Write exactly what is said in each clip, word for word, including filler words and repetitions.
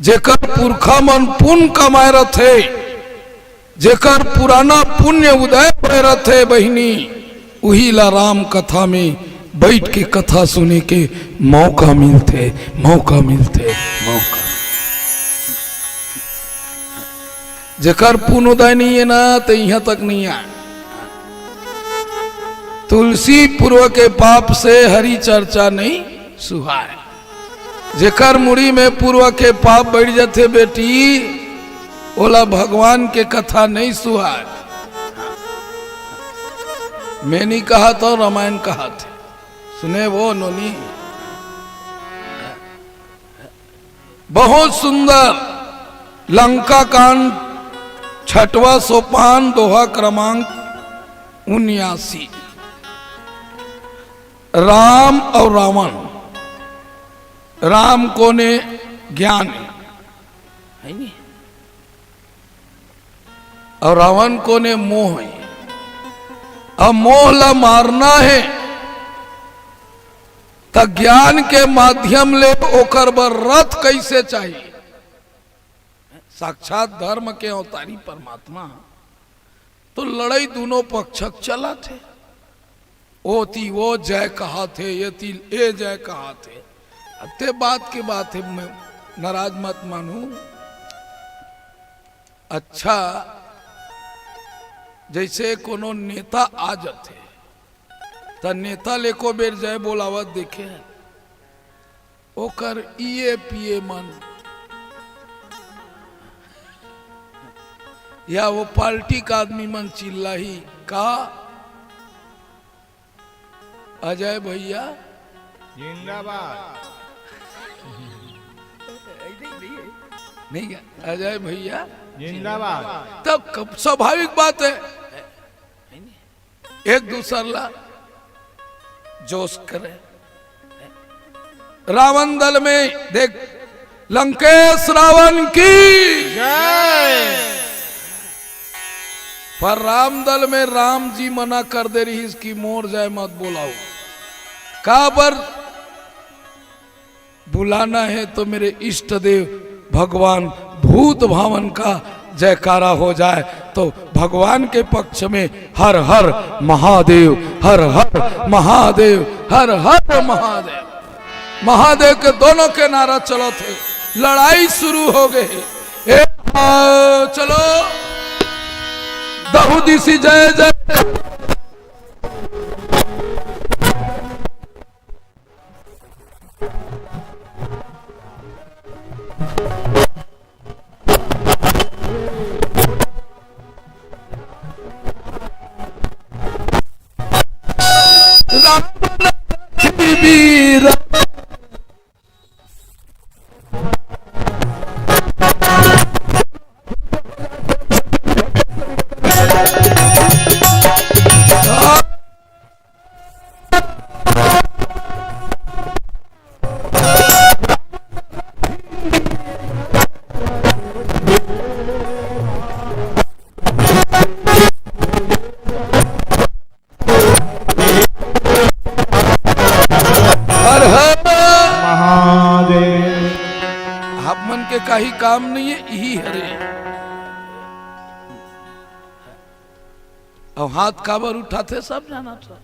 जेकर पुरखा मन पुण्य कमाए रथे, जेकर पुराना पुण्य उदय होए रथे बहिनी, उही ला राम कथा में बैठ के कथा सुने के मौका मिलथे, मौका मिलथे, मौका। जेकर पुण्य उदय नहीं है ना, तो यहाँ तक नहीं आए। तुलसी पूर्व के पाप से हरि चर्चा नहीं सुहाए। जेकर मुड़ी में पूर्व के पाप बैठ जाथे बेटी, ओला भगवान के कथा नहीं सुहाए। मैं नहीं कहा तो रामायण कहा थे, सुने वो नोनी। बहुत सुंदर लंका कांड, छठवां सोपान, दोहा क्रमांक उन्यासी। राम और रावण। राम कोने? ज्ञान है, है नहीं? और रावण कोने? मोह है। अब मोह ला मारना है, त ज्ञान के माध्यम ले ओकर बर रथ कैसे चाहिए? साक्षात धर्म के अवतारी परमात्मा, तो लड़ाई दोनों पक्षक चलत हे। ओती वो जय कहाथे, एती ए जय कहाथे। अते बात के बात है, मैं नाराज मत मानू। अच्छा, जैसे कोनो नेता आ जाथे, त नेता ले एको बेर जय बोलावत देखे हन? ओकर इए पिए मन या वो पार्टी का आदमी मन चिल्लाही का, "अजय भैया जिंदाबाद।" नहीं, अजय भैया जिंदाबाद। तब कब, स्वाभाविक बात है, एक दूसर ला जोश करे। रावण दल में देख, लंकेश रावण की जय। पर राम दल में राम जी मना कर दे रहिस कि मोर जय मत बोलाओ। काबर? बुलाना है तो मेरे इष्ट देव भगवान भूत भावन का जयकारा हो जाए, तो भगवान के पक्ष में हर हर महादेव, हर हर महादेव, हर हर महादेव। महादेव के दोनों के नारा चलत हे, लड़ाई शुरू हो गए। ए, आ, चलो, दहु दिशि जय जय। हर हर महादेव। आप मन के काही काम नहीं है, यही हरे। अब हाथ काबर उठाथे, सब जाना था।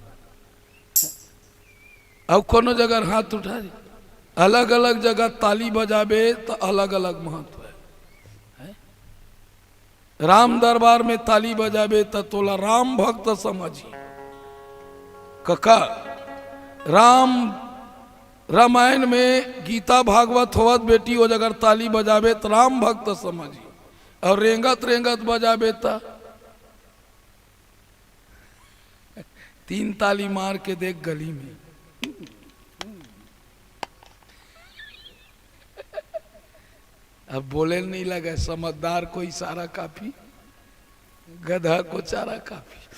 अब कोनो जगह हाथ उठा दे, अलग-अलग जगह ताली बजाबे त अलग-अलग महत्व है, हैं? राम दरबार में ताली बजाबे त तोला राम भक्त समझी। कका, राम रामायण में गीता भागवत होवत बेटी, ओ जगह ताली बजाबे त राम भक्त समझी, और रेंगत रेंगत बजाबे त तीन ताली मार के देख गली में। अब बोले नहीं लगे, समझदार को इशारा काफी, गधा को चारा काफी।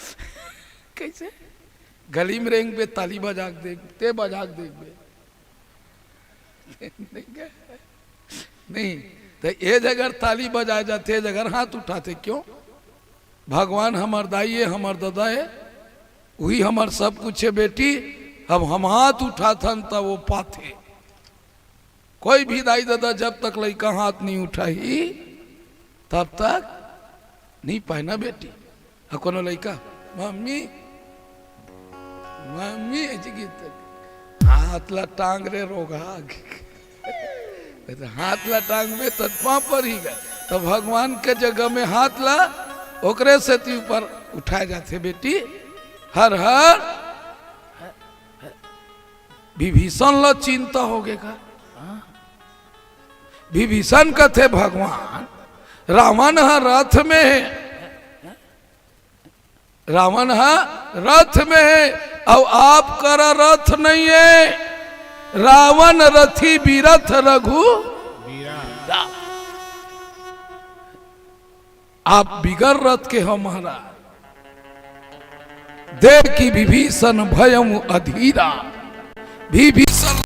कैसे? गली में रेंगबे, ताली बजा के देख, ते बजा के देखबे। नहीं क्या? नहीं, तो ए जगह ताली बजाए जाथे, ए जगह हाथ उठाथे। क्यों? भगवान हमर दाई है, हमर ददा है, वही हमर सब कुछ है बेटी। अब हम हाथ उठाथन त वो पाथे। कोई भी दाई ददा जब तक लइका हाथ नहीं उठाही, तब तक नहीं पाए ना बेटी। आ कोनो लइका, "मम्मी, मम्मी," ऐसी गीत, "हाथ ला टांग रे रोगहा।" हाथ ला टांग में तो पाँव पर ही गए, तो भगवान के जगह में हाथ ला ओकरे सेती ऊपर उठाए जाथे बेटी। हर हर विभीषण ला चिंता होगे का? हाँ। विभीषण कथे, "भगवान, रावण ह रथ में हे, रावण ह रथ में हे, अउ आप करा रथ नहीं हे। रावण रथी बिरथ रघु, आप बिगर रथ के हो महाराज।" देखि विभीषण भयउ अधीरा। विभीषण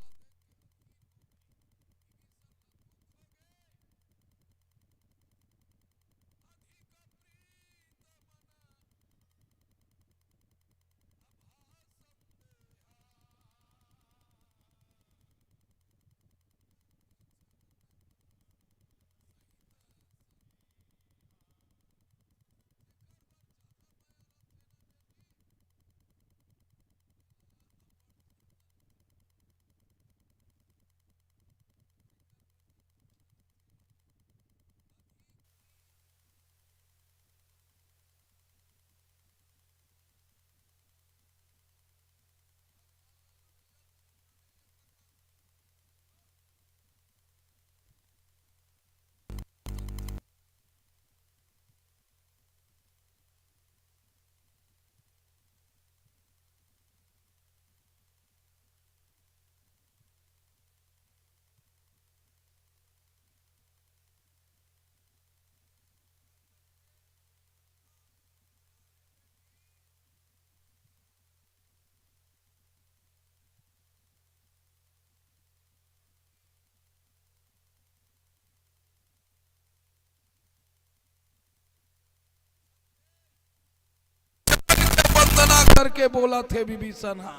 वंदना करके बोलथे विभीषण हा,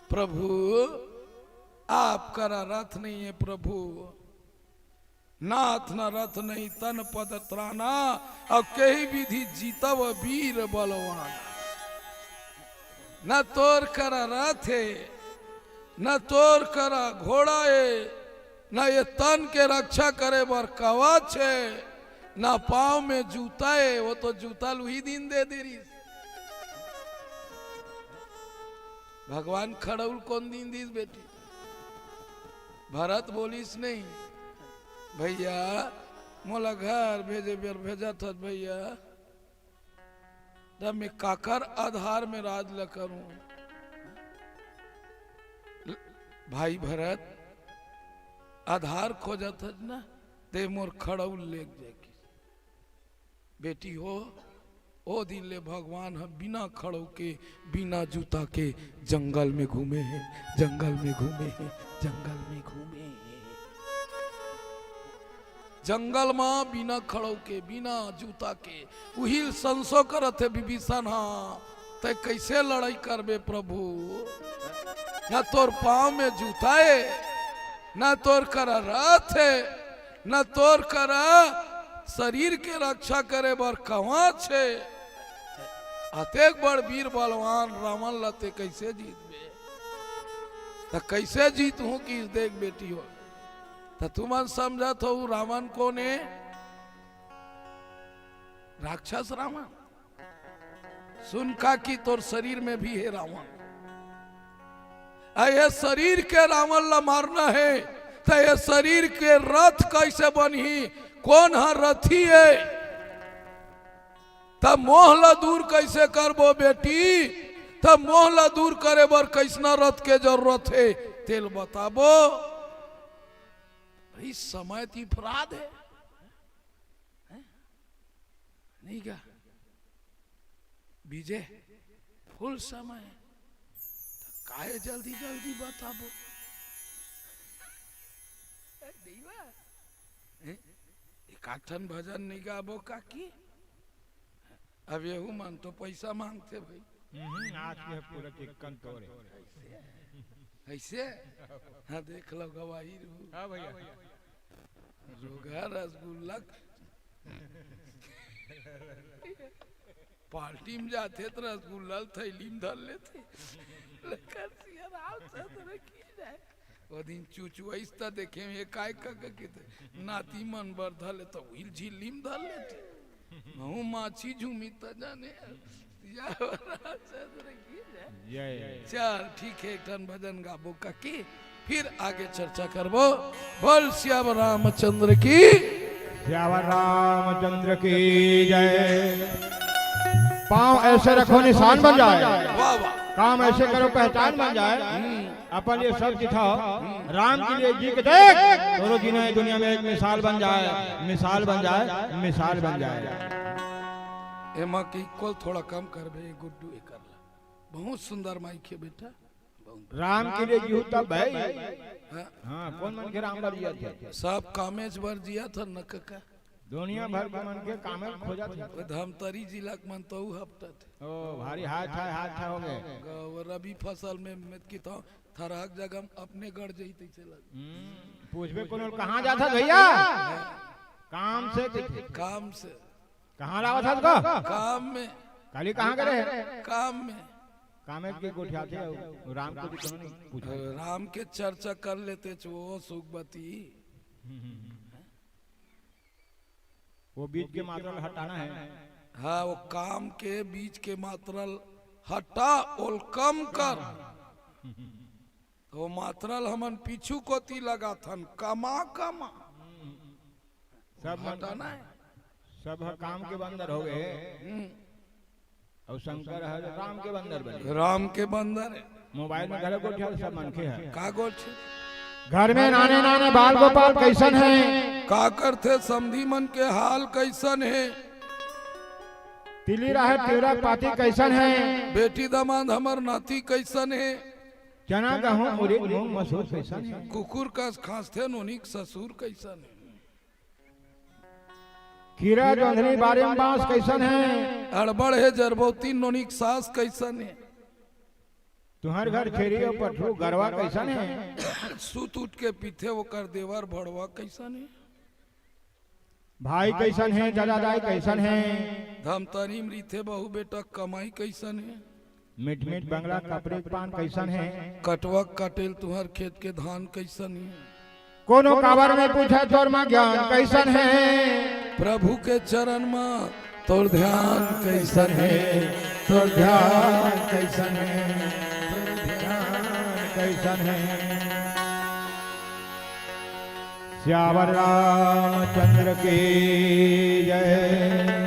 "प्रभु, आप करा रथ नहीं हे प्रभु, नाथ न रथ नहीं तन पद त्राना, अउ केहि विधि जीतव वीर बलवान।" न तोर करा रथ हे, न तोर करा घोड़ा हे, न ये तन के रक्षा करे बर कवच हे, न पाँव में जूता हे। वो तो जूता ल उही दिन दे दे रिहिस। भगवान खड़उल कोन दिन दिस बेटी? भरत बोलिस नहीं, "भैया, मोला घर भेजे बर भेजत हस भैया।" त मैं काकर आधार में राज ल करूं? ल-, भाई भरत, आधार खोजत हस ना, ते मोर खड़उल लेग जाके। बेटी हो, ओ दिन ले भगवान ह बिना खड़उ के, बिना जूता के जंगल में घूमे हे, जंगल में घूमे हे, जंगल में घूमे हे। जंगल म बिना खड़उ के, बिना जूता के, उही ल संसो करत हे विभीषण ह, "तैं कइसे लड़ाई करबे प्रभु? न तोर पाँव में जूता हे, न तोर करा रथ हे, न तोर करा शरीर के रक्षा करे बर कवच हे। अतेक बड़ वीर बलवान रावण ल तैं कइसे जीतबे?" त कइसे जीतहूं कि देख बेटी हो, त तुमन समझत हो रावण कोन हे? राक्षस रावण। सुन काकी, तोर शरीर में भी हे रावण। अ ये शरीर के रावण ला मारना हे, त ये शरीर के रथ कइसे बनही? कोन ह रथी हे? त मोह ला दूर कइसे करबो बेटी? त मोह ला दूर करे बर कइसना रथ के जरूरत हे, तेला बताबो। भाई, समय त इफराद हे। हैं? नहीं का? बीजे, full समय हे। त काहे जल्दी जल्दी बताबो? नहीं बा? हैं? एक आध ठन भजन नहीं गाबो काकी? अब यहू मन तो पैसा मांगथे भाई। हम्म, आज के पूरा चिक्कन तोरे। कैसे? हाँ, देख लो, गवाही रहू। हाँ भैया। रोगहा रसगुल्ला पार्टी में जाथे त रसगुल्ला ल थैली में धर लेथे। लेकर सिया रामचंद्र की जय। वो दिन चुचुआइस त देखे में काय का, का के त नाती मन बर धर ले त उहिल झिल्ली में धर लेथे। महू माछी झूमी त जाने। सिया रामचंद्र की जय। जय। चल ठीक है, एक ठन भजन गाबो काकी, फिर आगे चर्चा करबो। बोल सियावर रामचंद्र की। सियावर रामचंद्र की जय। पाँव ऐसे रखो निशान बन जाए, वाह, वाह। काम ऐसे करो पहचान बन जाए। हम्म। अपन ये सब दिखाओ, राम के लिए जी के देख, दोनों जीना ये दुनिया में एक मिसाल बन जाए, मिसाल बन जाए, मिसाल बन जाए। एमा के इक्वल थोड़ा कम करबे, गुड्डू, ये कर ला। बहुत सुंदर माइक है बेटा, बहुत। राम के लिए जीहू तब भाई। हाँ। हाँ, कौन मन के राम बर जिया थे? सब कामेच बर जिया था न कका। दुनिया भर के मन के कामेच खोजा थे। वो धमतरी जिला के मन तो हफ्ता थे। ओ, भारी हाथ था, हाथ था हो गए। ग-, वो रबी फसल में, में की तो थरहक जगह में अपने गड़ जाई तैसे लग। हम्म, पूछबे कोनो कहाँ जाता भैया? काम से। काम से। कहाँ लावत हस का? काम में। काली कहाँ करे? काम में। कामे के गोठियाथे अउ राम के भी कोनो नहीं पूछा। राम के चर्चा कर लेते च वो सुखबती। वो बीच के मात्रा ल हटाना है। हाँ, वो काम के बीच के मात्रा ल हटा, ओल कम कर। तो मात्रा ल हमन पीछू कोती लगाथन, कमा, कमा। सब मन हटाना है। सब ह काम के बंदर हो गए। हम्म। अउ शंकर ह राम के बंदर बने। राम के बंदर है। मोबाइल में घलो गोठिया सब मनखे है। का गोठ? घर में नाने नाने बाल गोपाल कैसन है? का करथे समधी मन के हाल कैसन है? तिली राहे तिवरा पाती कैसन है? बेटी दामाद हमर नाती कैसन है? चना गहूं उरिद मूंग मसूर कैसन है? कुकुर कस खांसथे नोनिक ससुर कैसन है? खीरा जोंधरी बारी म बांस कैसन है? अड़बड़ हे जरबौती नोनिक सास कैसन है? तुहर घर छेरी अउ पठरू गरवा कैसन है? सुत उठ के पीथे ओकर देवर भड़वा कैसन है? भाई कैसन है? जजा दाई कैसन है? धमतरी म रहिथे बहू बेटा कमाई कैसन है? मीठ मीठ बंगला कपड़े पान कैसन है? कटवा कटेल तुहर खेत के धान कैसन है? कोनो काबर में पूछे तोर मा ज्ञान कैसन है? प्रभु के चरण मा तोर ध्यान कैसन है? तोर ध्यान कैसन है? तोर ध्यान कैसन है? सियावर रामचंद्र की जय।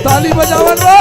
ताली बजावन बा।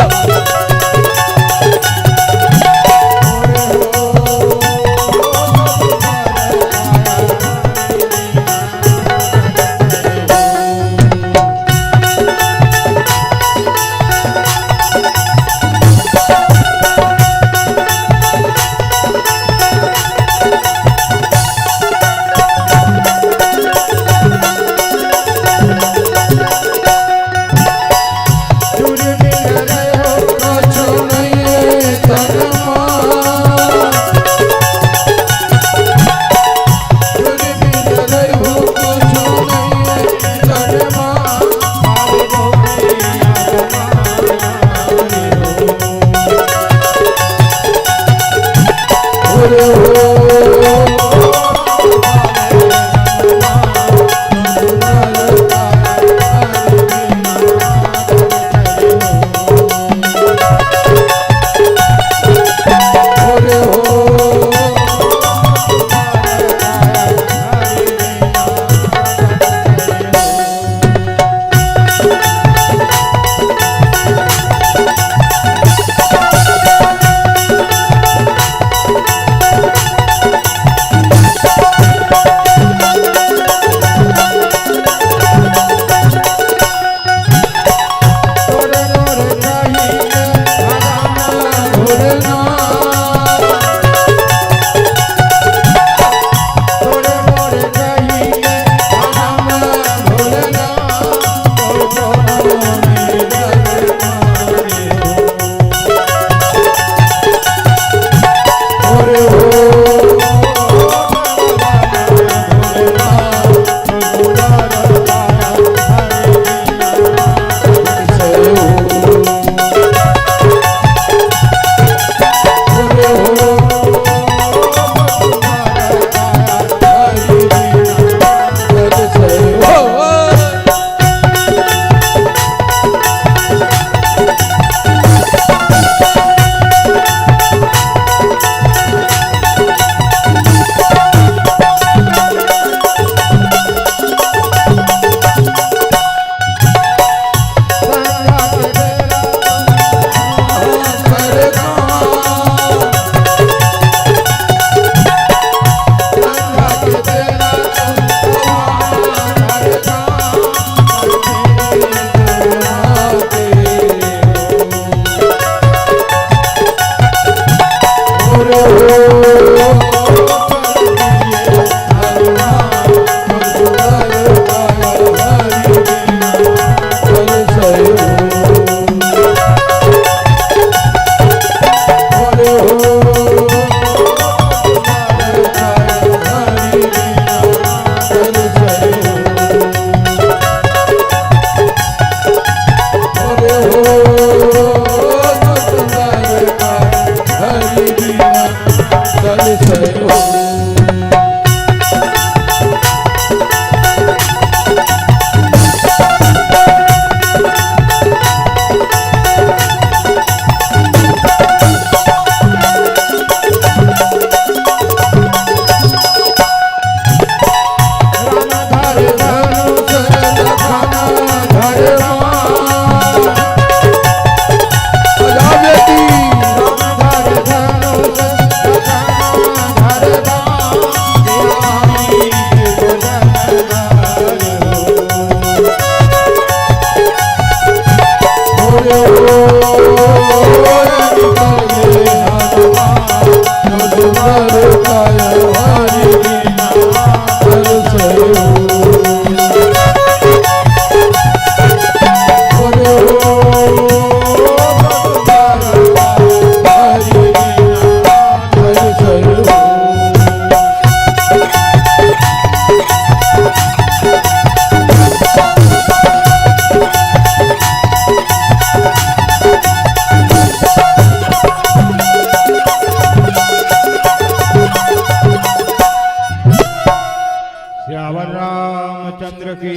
सियावर रामचंद्र की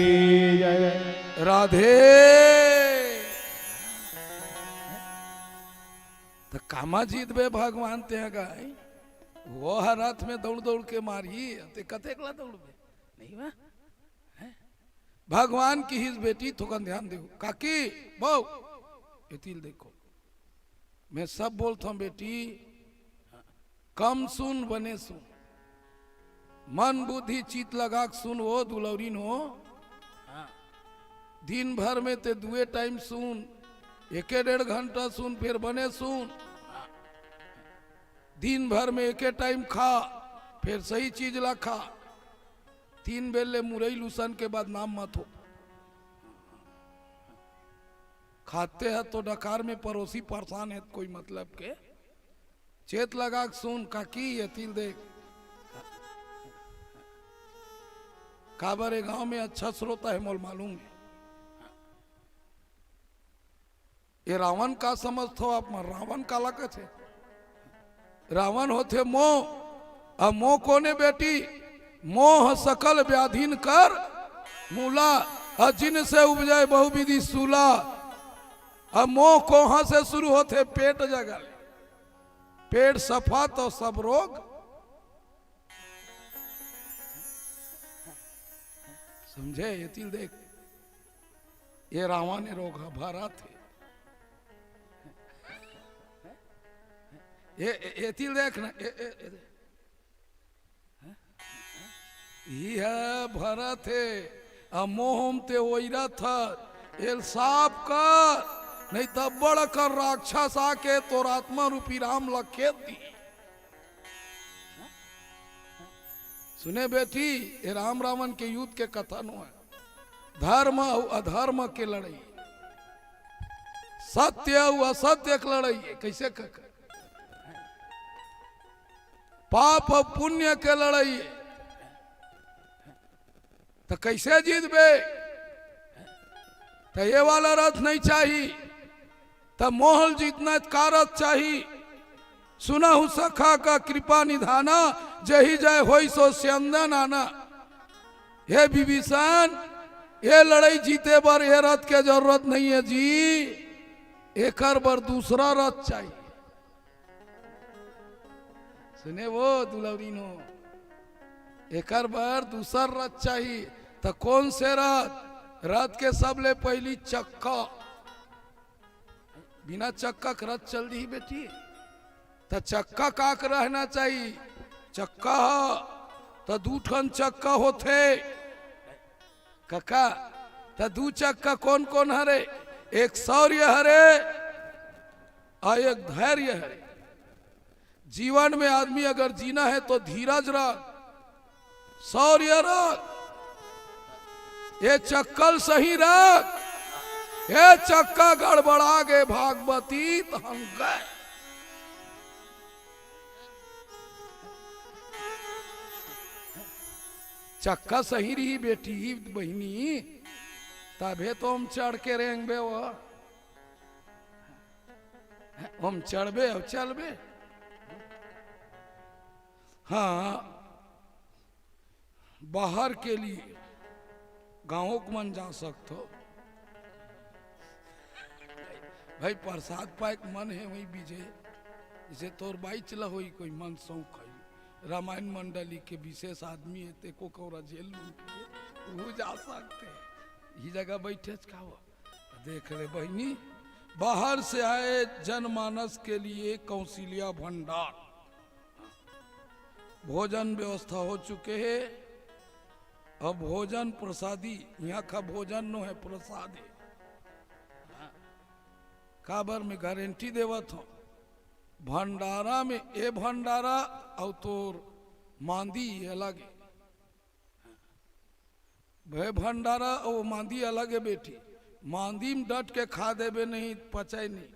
जय। राधे। त कामा जीतबे भगवान तें गाय, वो हर रथ में दौड़ दौड़ के मारही, ते कतेक ला दौड़बे? नहीं बा? हैं? भगवान किहिस बेटी थोकन ध्यान देहू। काकी, बहू, एती ल देखो। मैं सब बोलथंव बेटी, कम सुन, बने सुन। मन बुद्धि चित लगा के सुन, वो दुलौरिन हो। हाँ। दिन भर में ते दुए टाइम सुन, एके डेढ़ घंटा सुन, फिर बने सुन। हाँ। दिन भर में एके टाइम खा, फिर सही चीज ला खा। तीन बेर ले मुरई लूसन के बदनाम मत हो। खाते ह तो डकार में परोसी परेशान हे, कोई मतलब के। चेत लगा के सुन काकी, एती ल देख। काबर ए गांव में अच्छा श्रोता हे, मोल मालूम हे। ए रावण का समझथो आप मन? रावण काला कथे? रावण होथे मोह। अब मोह कोने बेटी? मोह सकल व्याधिन कर मूला, अ जिनसे उपजै बहुविधि सूला। अब मोह कोहाँ से शुरू होथे? पेट जगह ले। पेट सफा तो सब रोग। समझे? एती ल देख, ए रावण ए रोग ह, भरत हे। ए, ए, एती ल देख ना, ए, ए, ए, इही ह भरत हे। अब मोह म ते ओइरत हस, एल साफ कर, नहीं त बड़ अकन राक्षस आके तोर आत्मा रूपी राम ल खेद दिही। सुने बेटी, ए राम रावण के युद्ध के कथा नोहे। धर्म अउ अधर्म के लड़ई, सत्य अउ असत्य के लड़ई हे। कइसे क-, क-, पाप अउ पुण्य के लड़ई हे। त कइसे जीतबे? त ये वाला रथ नहीं चाही, त मोह ल जीतना त का रथ चाही? सुनहु सखा का कृपा निधाना, जेहि जय होई सो स्यंदन आना। हे विभीषण, ये लड़ई जीते बर ये रथ के जरूरत नहीं हे जी, एकर बर दूसरा रथ चाही। सुने वो दुलौरिन हो, एकर बर दूसर रथ चाही। त कोन से रथ? रथ के सबले पहिली चक्का। बिना चक्का के रथ चल दिही बेटी? त चक्का का के रहना चाही? चक्का ह त दू ठन चक्का होथे। कका, त दू चक्का कोन कोन हरे? एक शौर्य हरे अउ एक धैर्य हरे। जीवन में आदमी अगर जीना हे तो धीरज रख, शौर्य रख, ये चक्का ल सही रख। ये चक्का गड़बड़ा गे भागवती त हम गए। चक्का सही रही बेटी बहिनी, तभे तो हम चढ़ के रेंगबे वो। हम चढ़बे अउ चलबे। हाँ, बाहर के लिए गाँव के मन जा सकथो। भाई, प्रसाद पाए के मन हे वही बीजे, जइसे तोर बाई चला होई कोई मन शौक है, रामायण मंडली के विशेष आदमी हे, तेको कौरा जेल में किए, वो जा सकथे। इही जगह बैठे च खाओ। देख ले बहिनी, बाहर से आए जनमानस के लिए कौशल्या भंडार, भोजन व्यवस्था हो चुके हे। अब भोजन प्रसादी, यहाँ का भोजन नो हे, प्रसाद हे। काबर मैं गारंटी देवत हूँ, भंडारा में ए भंडारा अउ तोर मांदी अलग हे। भे भंडारा अउ मांदी अलग हे बेटी। मांदी में डट के खा देबे नहीं, पचय नहीं।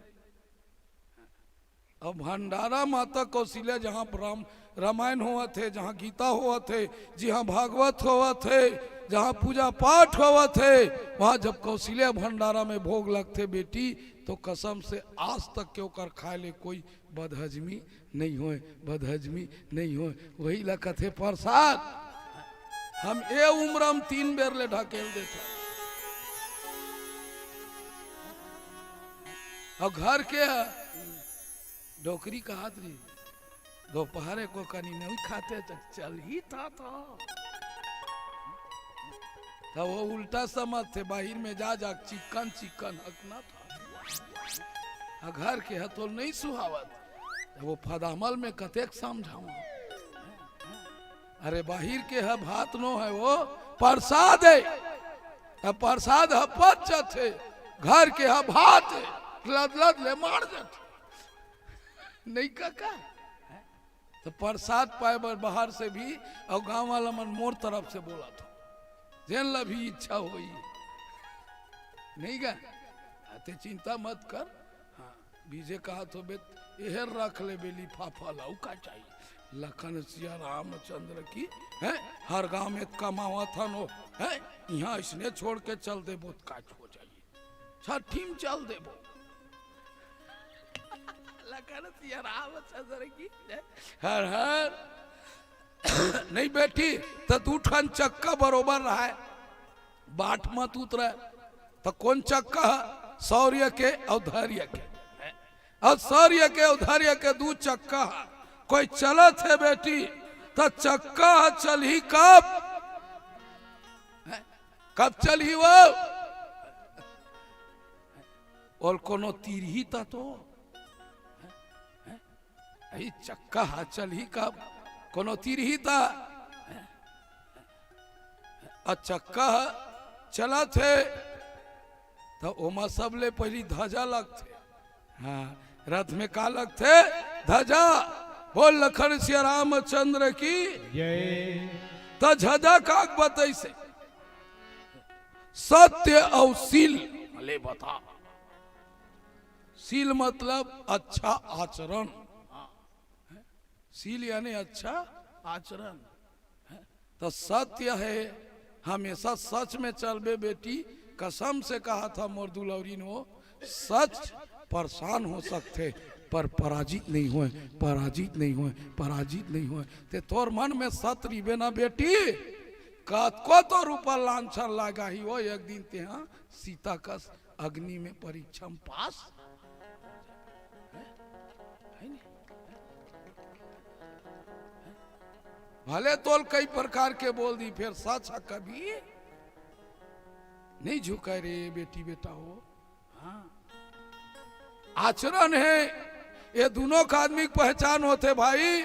अब भंडारा माता कौशल्या, जहाँ राम, रामायण होवत हे, जहाँ गीता होवत हे, जहाँ भागवत होवत हे, जहाँ पूजा पाठ होवत हे, वहाँ जब कौशल्या भंडारा में भोग लगथे बेटी, तो कसम से आज तक के ओकर खाए ले कोई बदहजमी नहीं होय, बदहजमी नहीं होय। वही ला कथे प्रसाद। हम ए उम्र में तीन बेर ले ढकेल देथन। अउ घर के ह, डोकरी कहत रही, दोपहर को कनी नहीं खाते त चलही था तो। त वो उल्टा समझथे, बाहिर में जा, जा, चिकन, चिकन हक ना था। आ घर के ह तोल नहीं सुहावत। त वो फदामल में कतेक समझावा। अरे बाहिर के ह भात नो हे, वो प्रसाद हे। अब प्रसाद ह पच जाथे, घर के ह भात हे, लद लद ले मार जाथे। नहीं कका? त प्रसाद पाए बर बाहर से भी, अउ गांव वाला मन मोर तरफ से बोलत हो, जेन ला भी इच्छा होई। नहीं गा? आ, ते चिंता मत कर। हाँ, बीजे कहत होबे, एहर रख लेबे लिफाफा ला, अउ का चाहिए? लखन सिया रामचंद्र की, हैं? हर गांव में कमावत हन ओ, हैं? इहाँ इसने छोड़ के चल देबो त का हो जाई? छठी में चल देबो। लखन सिया रामचंद्र की जय। हर हर। नहीं बेटी, त दू ठन चक्का बरोबर रहय, बाट मत उतरय। त कोन चक्का ह? सौर्य के अउ धैर्य के। अउ सौर्य के अउ धैर्य के दू चक्का ह। कोई चलत हे बेटी, त चक्का ह चलही कब? हैं? कब चलही वो? ओल कोनो तीरही त तो। हैं? हैं? अही चक्का ह चलही कब? कोनो तीरही त। हैं? अ चक्का ह चलत हे, त ओमा सबले पहिली धजा लगथे। हाँ, रथ में का लगथे? धजा। बोल लखन सिया रामचंद्र की। जय। त झजा काक बतइसे? सत्य अउ शील। ले बता। शील मतलब अच्छा आचरण। शील यानी अच्छा आचरण। त सत्य हे, हमेशा सच में चलबे बेटी। कसम से कहत हंव मोर दुलौरिन हो, सच परेशान हो सकथे, पर पराजित नहीं होय, पराजित नहीं होय, पराजित नहीं होय। ते तोर मन में सत रहिबे ना बेटी, कतको तोर ऊपर लांछन लगाही हो, एक दिन तेहा सीता कस अग्नि में परीक्षा में पास। हैं? है नहीं? भले तोल कई प्रकार के बोल दी, फेर सच ह कभी नहीं झुकय रे बेटी बेटा हो। हाँ, आचरण हे, ये दुनों का आदमी के पहचान होथे भाई।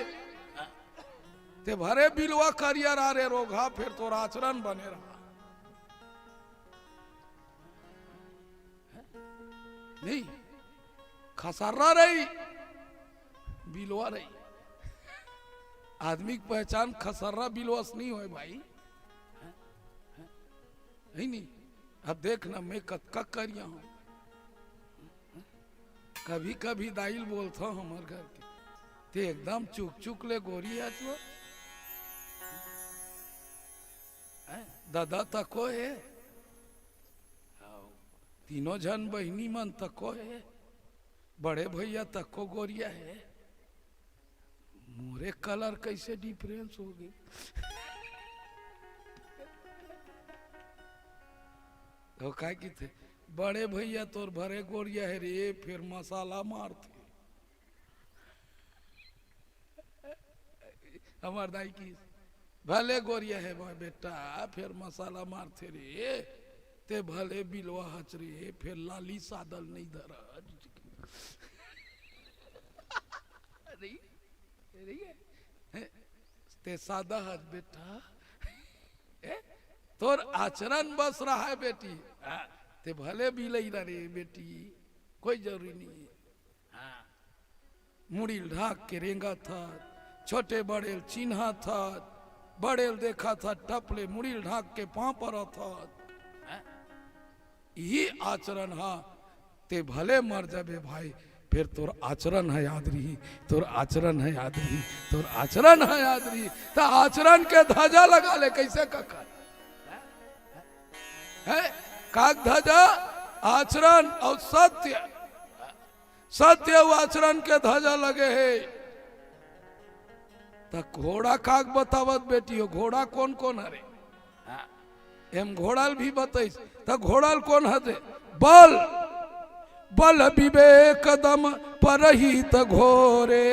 ते भले बिलवा करिया रहा रे रोगहा, फेर तोर आचरण बने रहा। नहीं, खसर्रा रही, बिलवा रही। आदमी के पहचान खसर्रा बिलवा से नहीं होय भाई। है नहीं? अब देख ना, मैं कतका करिया हंव। कभी कभी दाई ल बोलथंव हमर घर के, ते एकदम चुक चुक ले गोरी हस वो। हैं? ददा तको हे, तीनों झन बहिनी मन तको हे, बड़े भैया तको गोरिया हे। मोरे colour कैसे difference हो गे? तो काय किथे, बड़े भैया तोर भले गोरिया हे रे, फेर मसाला मारथे। हमर दाई कहिस, भले गोरिया हे मोर बेटा, फेर मसाला मारथे रे, ते भले बिलवा हच रे, फेर लाली सादा ल नहीं धरस। नहीं, नहीं हे। हैं? ते सादा हच बेटा। हैं? तोर आचरण बस रहा हे बेटी। हाँ, ते भले बिलई रे बेटी, कोई जरूरी नहीं है। हाँ। मुड़ी ल ढांक के रेंगत हस, छोटे बड़े ल चिन्हत हस, बड़े ल देखत हस, टप ले मुड़ी ल ढांक के पांव परत हस। हाँ। यही आचरण हा, ते भले मर जाबे भाई, फिर तोर आचरण ह याद रही, तोर आचरण ह याद रही, तोर आचरण ह याद रही। त आचरण के ध्वजा लगा ले, कैसे ककर? है? काक ध्वजा, आचरण अउ सत्य, सत्य अउ आचरण के ध्वजा लगे हे। त घोड़ा काक बतावत बेटी हो, घोड़ा कोन कोन हरे? हाँ। एम घोड़ा ल भी बतइस, त घोड़ा ल कोन हरे? बल, बल विवेक दम परहित घोरे,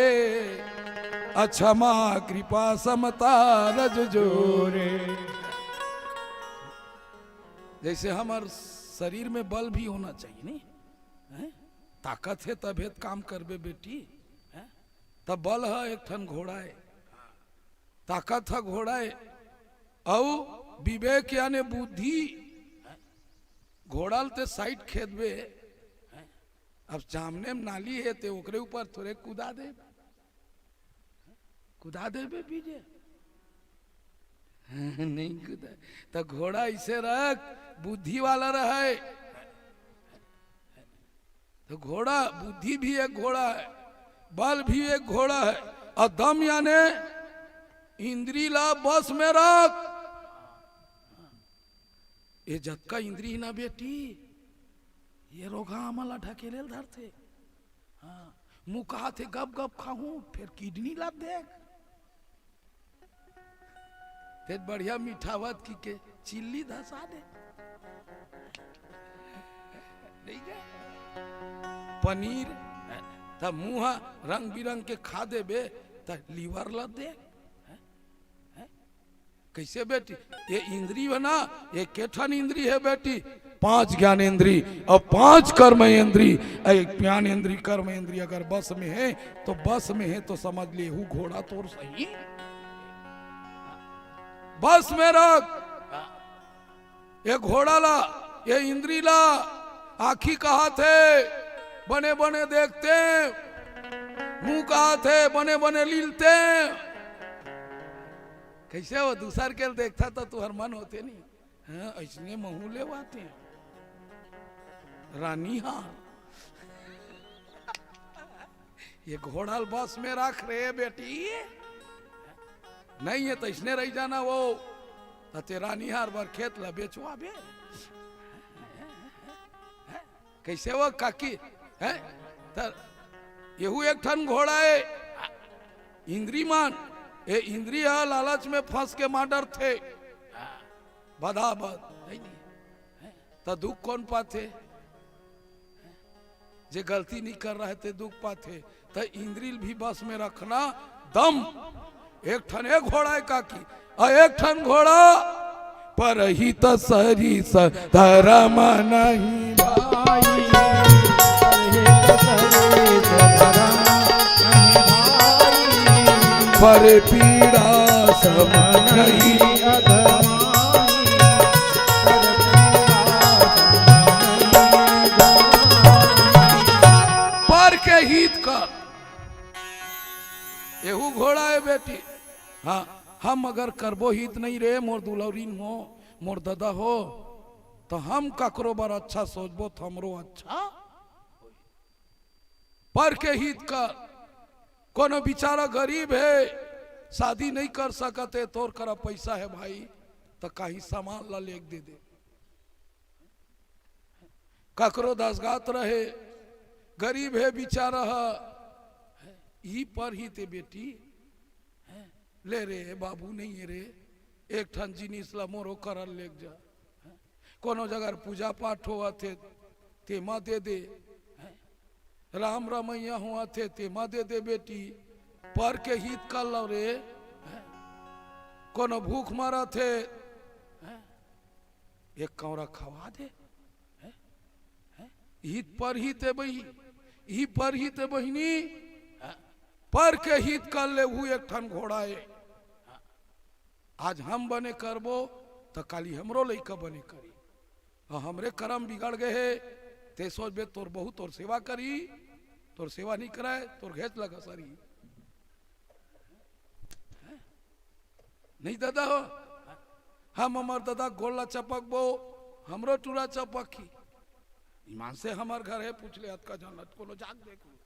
अक्षमा कृपा समता रज जोरे। जैसे हमर शरीर में बल भी होना चाहिए, नहीं? हैं? ताकत हे तभे त काम करबे बेटी, हैं? त बल ह एक ठन घोड़ा हे, ताकत ह घोड़ा हे, अउ विवेक याने बुद्धि, घोड़ा ल ते साइड खेदबे, हैं? अब सामने में नाली हे ते ओकरे ऊपर थोरे कूदा दे, कूदा देबे बीजे। नहीं कूदा। त घोड़ा ऐसे रख, बुद्धि वाला रहे। त घोड़ा, बुद्धि भी एक घोड़ा है, बल भी एक घोड़ा है, अउ दम याने इंद्री ला बस में रख। ये जतका इंद्री ना बेटी, ये रोगा हमन ला ढकेले ल धरथे। हाँ, मुँह कहाथे गप गप खाहूँ, फेर किडनी ला देख। ते बढ़िया मिठावत की के चिल्ली धसा दे। नहीं क्या? पनीर, त मुँह रंग बिरंग के खा देबे, त लीवर ला दे। हैं? कैसे बेटी? ये इंद्री हे ना, ये के ठन इंद्री हे बेटी? पांच ज्ञान इंद्री अउ पांच कर्म इंद्री। अउ एक ज्ञान इंद्री, कर्म इंद्री अगर बस में हे, तो बस में हे, तो समझ ले, हु घोड़ा तोर सही। बस में रख। ये घोड़ा ला, ये इंद्री ला, आँखी कहाथे, बने बने देखते, मुँह कहाथे, बने बने लीलते। कैसे हो, दूसर के ल देखथा त तुहर मन होथे नहीं? हाँ, ऐसने महू लेवाते। रानी हार। ये घोड़ा ल बस में रख रे बेटी। नहीं हे त इसने रही जाना वो। त ते रानी हार बर खेत ला बेचवाबे। कैसे वो काकी? हैं? त यहू एक ठन घोड़ा हे। इंद्री मन, ए इंद्री ह लालच में फंस के मार डरथे। बदाबद, नहीं, नहीं। त दुख कोन पाथे? जे गलती नहीं कर रहा है, ते दुख पाथे। त इंद्री ल भी बस में रखना, दम। एक ठन ए घोड़ा हे काकी, अउ एक ठन घोड़ा, परहित सरिस धरम नहीं भाई। पर पीड़ा सम नहीं। पर के हित कर। एहू घोड़ा हे बेटी। हाँ, हम अगर करबो हित नहीं रे मोर दुलौरिन हो, मोर ददा हो, त हम ककरो बर अच्छा सोचबो त हमरो अच्छा। पर के हित कर। कोनो बिचारा गरीब हे, शादी नहीं कर सकत हे, तोर करा पैसा हे भाई, त काहीं सामान ला लेके दे दे। ककरो दसगात रहे, गरीब हे बिचारा ह, ई पर हित हे बेटी, ले रे बाबू, नहीं हे रे, एक ठन जिनिस ला मोरो करा लेके जा। कोनो जगह पूजा पाठ होवत हे, तेमा दे दे। राम रमैया होवत हे, तेमा दे दे बेटी, पर के हित कर लो रे। कोनो भूख मरत हे, एक कौड़ा खवा दे। हित पर हित हे बही, ई पर हित हे बहिनी, पर के हित कर ले, हू एक ठन घोड़ा हे। आज हम बने करबो, त काली हमरो लइका बने करी। अउ हमरे करम बिगड़ गए हे, ते सोचबे तोर बहू तोर सेवा करी, तोर सेवा नहीं कराए, तोर घेच लगा सारी। नहीं दादा हो, हम हमर दादा गोड़ ला चपकबो, हमरो टूरा चपकही। ईमान से हमर घर हे, पूछ ले, अतका झन ला कोनो जाके देख लो।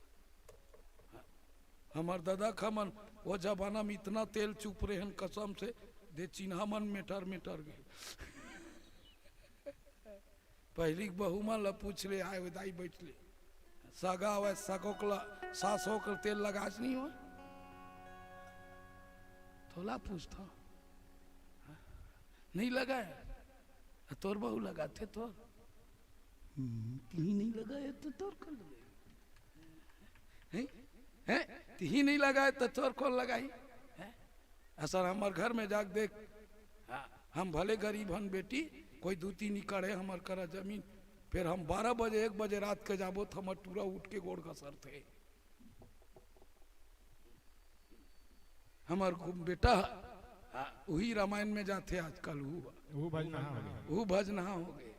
हमर दादा खमन वो जमाना में इतना तेल चुप रहे हन, कसम से, दे चिन्हा मन मेटर मेटर गे। पहिली के बहू मन ला पूछ ले, आए हुए दाई बैठ ले, सगा हुआ सगोक ला, सासोक ला तेल लगाच नहीं हो? तोला पूछता, नहीं लगाए, तोर बहू लगाथे तोर। हम्म, तिही नहीं लगाए तो तोर कर लगे। हैं? हैं? तिही नहीं लगाए तो तोर कौन लगाई? हैं? असल हमर घर में जाके देख, हाँ, हम भले गरीब हन बेटी, कोई दू तीन एकड़ हे हमर करा जमीन, फिर हम बारह बजे, एक बजे रात के जाबो, तो हमर टूरा उठ के गोड़ घसरथे। हमर गु-, बेटा, हाँ, उही रामायण में जाथे आजकल, उहू, उहू भजनहा हो गे। उहू भजनहा हो गे।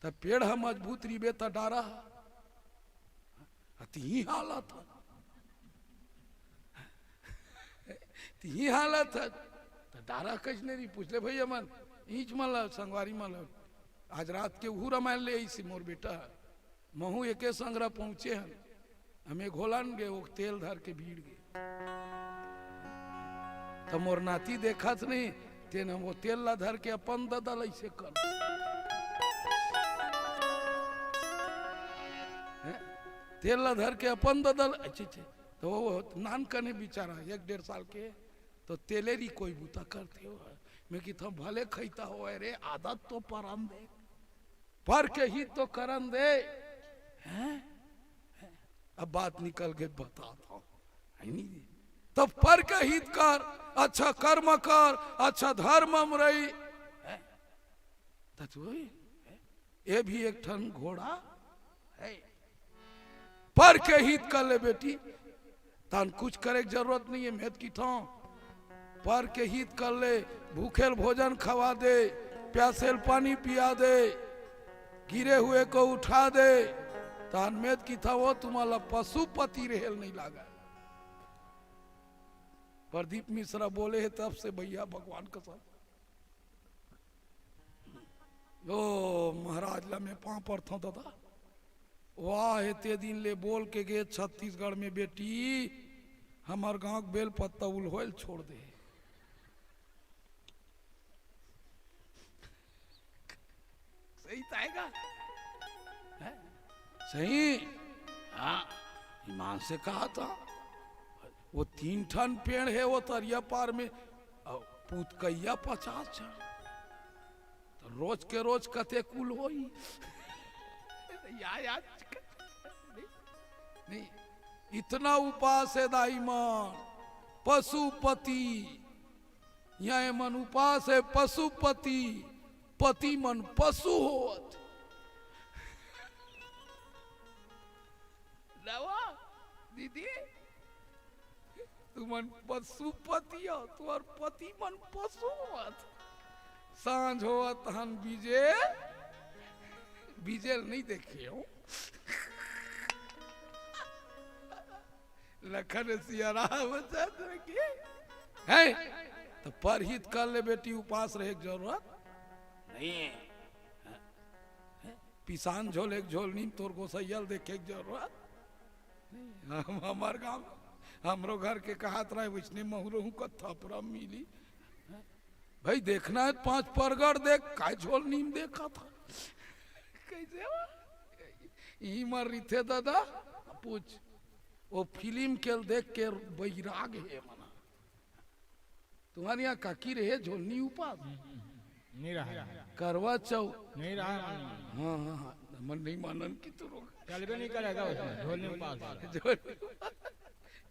त पेड़ ह मजबूत रिबे त डारा ह। आ तिही हालत ह। तिही हालत ह। त डारा कइसने रही? पूछ ले भैया मन, ईच मन ला, संगवारी मन ला। आज रात के उहू रामायण ले आइस मोर बेटा ह। महू एके संगरा पहुंचे हन। हम एक घोलन गे, वो तेल धर के भीड़ गे। त मोर नाती देखत नहीं, तेन वो तेल ला धर के अपन ददा ला ऐसे कर। हैं? तेल ला धर के अपन ददा ला, अच्छा, अच्छा। तो वो नान कने बेचारा, एक डेढ़ साल के, तो तेलेरी कोई बूता करथे हो। मैं किथंव भले खैता हो, अरे आदत तो परन दे। पर के हित तो करन दे। हैं? अब बात निकल के बतात हंव, है नी? तब पर के हित कर, अच्छा कर्म कर, अच्छा धर्म म रही। हैं? त तू, हैं? ये भी एक ठन घोड़ा है। पर के हित कर ले बेटी, तहन कुछ करे के जरूरत नहीं है। मैं त किथंव, पर के हित कर ले, भूखेल भोजन खवा दे, प्यासेल पानी पिया दे, गिरे हुए को उठा दे, तहन मैं त किथंव वो तुम्हारा पशुपति रहेल नहीं लागा। प्रदीप मिश्रा बोले हे तब से भैया भगवान कसम। ओ महाराज ला मैं पांव परथंव दादा। वाह, हे ते दिन ले बोल के गे छत्तीसगढ़ में बेटी, हमर गांव के बेल पत्ता उल्होय ल छोड़ दे। सही त आय गा? हैं? सही? हाँ, ईमान से कहा था। वो तीन ठन पेड़ हे वो तरिया पार में, अउ पुतकैया पचास झन। त रोज के रोज कते कुल होई? या, या, नहीं, नहीं, इतना उपास हे दाई मन, पशुपति, या एमन उपास हे पशुपति, पति मन पशु होवत। रवा, दीदी, तुमन पशुपति हो, तुम्हर पति मन पशु होवत। सांझ होवत हन बीजे, बीजे ल नहीं देखे हो। लखन सिया रामचंद्र की। हैं? त परहित कर ले बेटी, उपास रहे के जरूरत नहीं है। हैं? पिसान झोल एक झोल नीम तोर गोसैया ल देखे के जरूरत नहीं। हम, हमर गांव, हमरो घर के कहत रहे, वैसने महुरहू का थपरा मिली। हैं? भाई देखना है पांच परगड़ देख, काय झोल नीम देखा था। कैसे हो? ई मर रही थे दादा, पूछ। वो फिल्म के देख के बैराग हे मना। तुम्हारे यहाँ काकी रहे झोलनी उपास? नहीं रहा है। करवा चौथ। नहीं रहा है, मन में। हाँ, हाँ, हाँ, मन नहीं मानन की तू रोक। चलबे नहीं करेगा उसमें, झोलनी उपास। झोलनी उपास।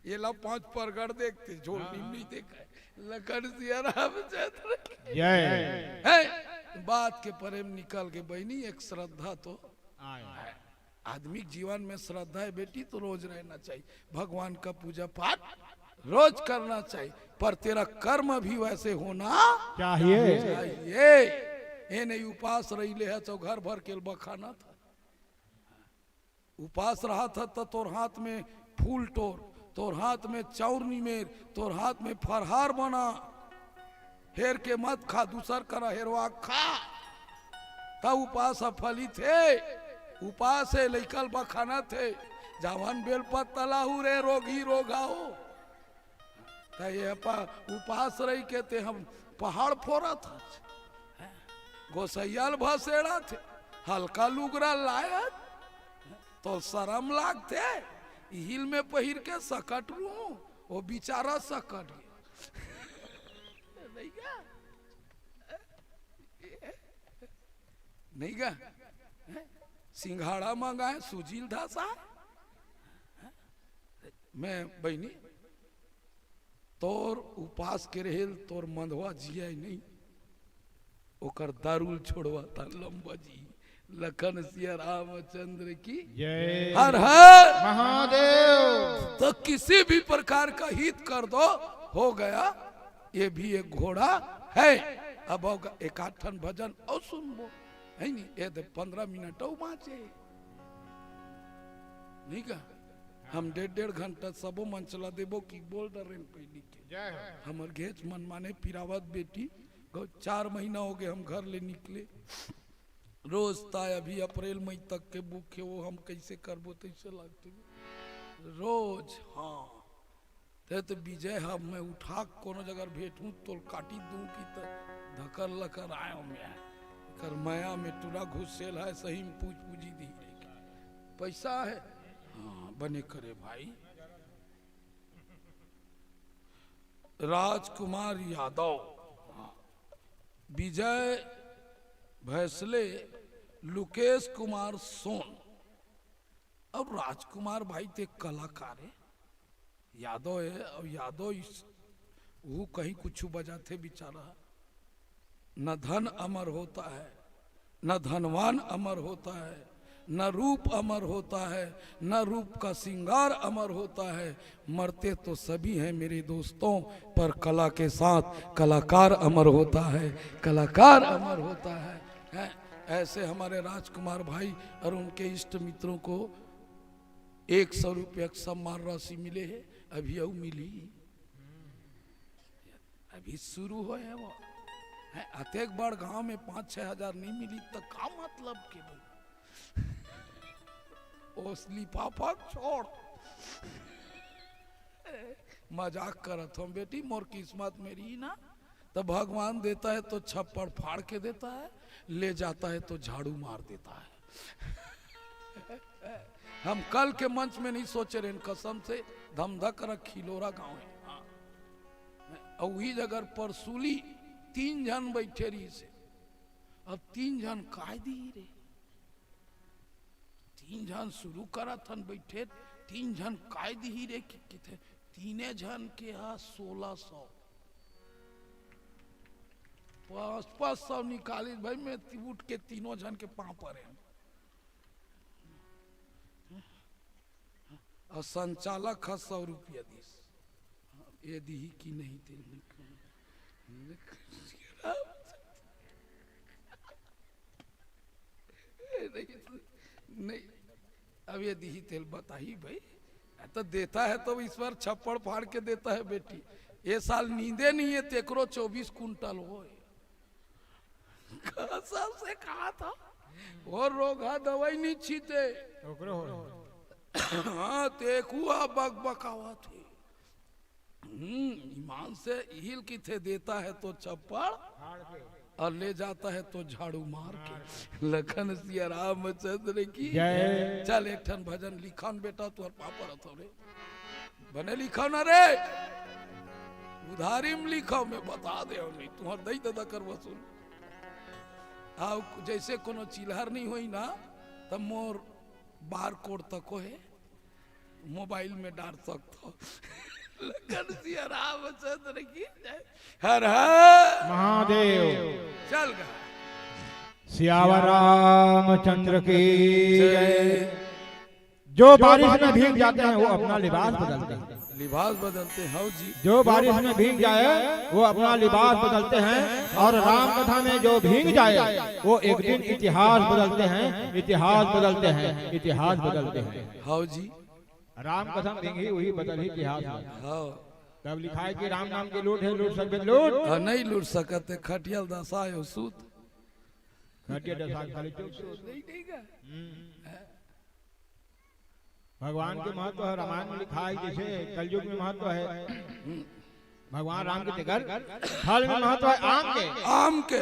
ये ला पांच परगड़ देखते, झोलनी हाँ। नहीं देखा है। लखन सिया रामचंद्र की। जय। है, बात के परे में निकल के बहनी एक श्रद्धा तो आए। आदमी के जीवन में श्रद्धा है बेटी, तो रोज रहना चाहिए। भगवान का पूजा पाठ रोज करना चाहिए, पर तेरा कर्म भी वैसे होना चाहिए। चाहिए। ये नहीं उपास रही ले है तो घर भर के बखाना था। उपास रहत ह त तोर हाथ में फूल टोर, तोर हाथ में चाउर निमेर, तोर हाथ में फरहार बना। हेर के मत खा, दूसर करा हेरवा खा, त उपास ह फलित हे। उपास हे लइकल बखानत हे, जावन बेल पत्ता लाहू रे, रोगी रोगाओ। त ये पा उपास रही के ते हम पहाड़ फोरत हच, गोसैया ल भसेड़त हे, हल्का लुगरा लायत, तो शरम लागथे, हिल में पहिर के सकट रूं, वो बिचारा सकट गे। नहीं का? नहीं का? सिंघाड़ा मंगाए, सुजील धासा। मैं बहिनी, तोर उपास के रहेल, तोर मंधवा जिया नहीं, ओकर दारूल छोड़वा था लंबा जी। लखन सिया रामचंद्र की जय। हर हर महादेव। तो किसी भी प्रकार का हित कर दो, हो गया, ये भी एक घोड़ा है। अब होगा एक आध ठन भजन और सुनबो, है नी? ये दे पंद्रह मिनट और बाँचे, नहीं का? हम डेढ़ डेढ़ घंटा सबो मन चला देबो कि बोल डरेन पहली के। जय हो। हमर घेच मन माने पिरावत बेटी, गौ-, चार महीना हो गए हम घर ले निकले। रोज ताय अभी अप्रैल मई तक के बुक हे, वो हम कैसे करबो तैसे लागते रोज। हाँ, ते तो विजय ह, मैं उठा के कोनो जगह भेंटूं तो काटी दूं कि त धकर लकर आयो मैं। एकर मया में टूरा घुसेल है, सही में पूछ पूजी दी रे। पैसा है, हाँ, बने करे भाई। राजकुमार यादव, हाँ। विजय भैसले, लुकेश कुमार सोन। अब राजकुमार भाई ते कलाकार है, यादव है, अब यादव इस, वो कहीं कुछ बजाथे बेचारा। न धन अमर होता है, न धनवान अमर होता है, न रूप अमर होता है, न रूप का श्रृंगार अमर होता है। मरते तो सभी हैं मेरे दोस्तों, पर कला के साथ कलाकार अमर होता है, कलाकार अमर होता है। हैं? ऐसे हमारे राजकुमार भाई और उनके इष्ट मित्रों को एक सौ रुपया के सम्मान राशि मिले है, अभी अउ मिली। अभी शुरू होय हे वो। हैं, अतेक बड़ गांव में पाँच छह हजार नहीं मिली त का मतलब के भाई? ओस लिफाफा छोड़। मजाक करत हूँ बेटी, मोर किस्मत में रही ना, तो भगवान देता है तो छप्पड़ फाड़ के देता है, ले जाता है तो झाड़ू मार देता है। हम कल के मंच में नहीं सोचे रहेन, कसम से, धमधा करा खिलोरा गांव है। हाँ। अउ उही जगह परसूली तीन झन बैठे रहिसे। अब तीन झन काय दिही रे? तीन झन शुरू करत हन बैठे, तीन झन काय दिही रे कि किथे, तीने झन के हा सोलह सौ। पाँच पाँच सौ निकालिस भाई, मैं ति-, उठ के तीनों झन के पाँव परे हन। अउ संचालक ह सौ रुपया दिस। ये दिही कि नहीं तेल? नहीं, नहीं। अब ये दिही तेल बताही भाई। तो देता है तो ईश्वर छप्पड़ फाड़ के देता है बेटी। ये साल नींदे नहीं है, तेकरो चौबीस कुंटल होय। कसम से कहा था, वो रोगहा दवाई नहीं छीटे। ओकरो हो। हाँ, तेकू आ बकबकावा थे। हम्म, ईमान से हिल किथे, देता है तो छप्पड़ फाड़ के। और ले जाता है तो झाड़ू मार के। लखन सिया रामचंद्र की जय। चल, एक ठन भजन लिखन बेटा, तुहर पापा रथो रे। बने लिखव ना रे, उधारी में लिखव, मैं बता दे, नहीं तुहर दई ददा कर वसूल। आओ, जैसे कोनो चिल्हर नहीं होई ना, तब मोर बार कोड तक हो है, मोबाइल में डाल सकत हो। लखन सिया रामचंद्र की जय। हर हर महादेव। चल गा। सियावर रामचंद्र की जय। जो बारिश में भीग जाते हैं, वो अपना लिबास बदलते हैं। लिबास बदलते हैं, हव जी। जो बारिश में भीग जाए, वो अपना लिबास बदलते हैं, और राम कथा में जो भीग जाए, वो एक दिन इतिहास बदलते हैं, इतिहास बदलते हैं, इतिहास बदलते हैं। हव जी। राम कथा में भींगही, वही बदलही इतिहास में। हव। तब लिखाय कि राम नाम के लूट हे, लूट सकबे त लूट। हाँ, नहीं लूट सकत हे, खटिया ल दसाय हो सूत। खटिया दसाय खाली चुप सूत। नहीं, नहीं का? हम्म। भगवान के महत्व हे, रामायण में लिखाय हे, जइसे कलयुग में महत्व हे भगवान राम के, तेकर थल में महत्व हे आम के, आम के।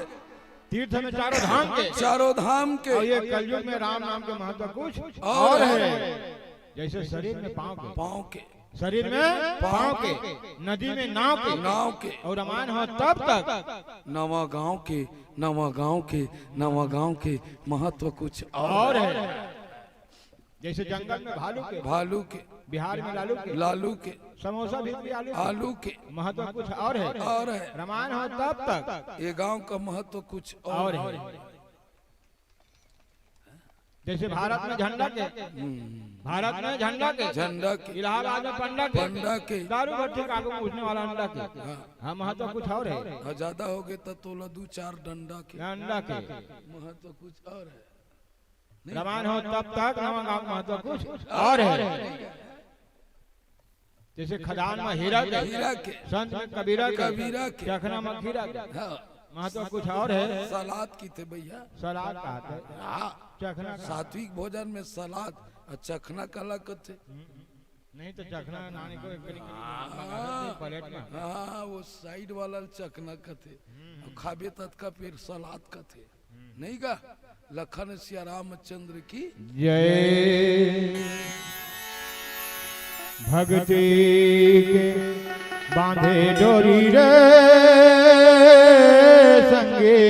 तीर्थ में चारों धाम के, चारों धाम के। अउ ये कलयुग में राम नाम के महत्व कुछ अउ हे। जइसे शरीर में पाँव के, पाँव के। शरीर में पाँव के, नदी में नाव के, नाव के। अउ रामायण हो तब तक नवा गांव के, नवा गांव के, नवा गांव के महत्व कुछ अउ हे। जइसे जंगल में भालू के, भालू के। बिहार में लालू के, लालू के। समोसा भी, भी आलू के। आलू के। महत्व कुछ अउ हे। अउ हे। रामायण हो तब तक ये गांव का महत्व कुछ अउ हे। जइसे भारत में झंडा के, हम्म। भारत में झंडा के, झंडा के। इलाहाबाद में पंडा के, पंडा के। दारू भट्टी के आगू में उठने वाला अंडा के। हाँ। हाँ, महत्व कुछ अउ हे। हाँ, ज्यादा हो गए तो तोला दू चार डंडा के। डंडा के। महत्व कुछ अउ हे। रामायण हो तब तक नवा गांव महत्व कुछ अउ हे। जइसे खदान में हीरा के, हीरा के। संत में कबीरा के, कबीरा के। चखना में खीरा के। हाँ। महत्व कुछ अउ हे। सलाद कथे भैया। सलाद कथे। हाँ। चखना का। सात्विक भोजन में सलाद अउ चखना काला कथे। हम्म। नहीं तो चखना नानी को एक करी, करी हाँ। प्लेट में। हाँ, वो साइड वाला चखना कथे। हम्म। अउ खाबे ततका फिर सलाद कथे। नहीं का? लखन सिया रामचंद्र की जय। भक्ति के बांधे डोरी रे संगी,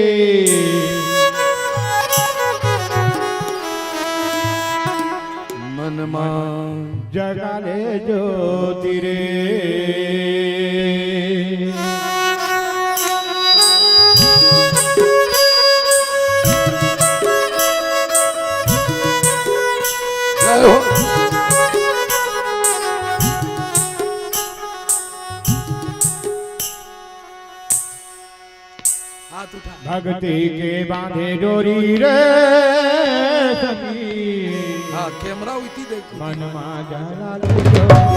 मन मा जगा ले ज्योति रे। जय हो। हाथ उठा। भक्ति के बांधे डोरी रे सखी। हाँ, कैमरा उइती देख। मन मा जगा ले ज्योति रे।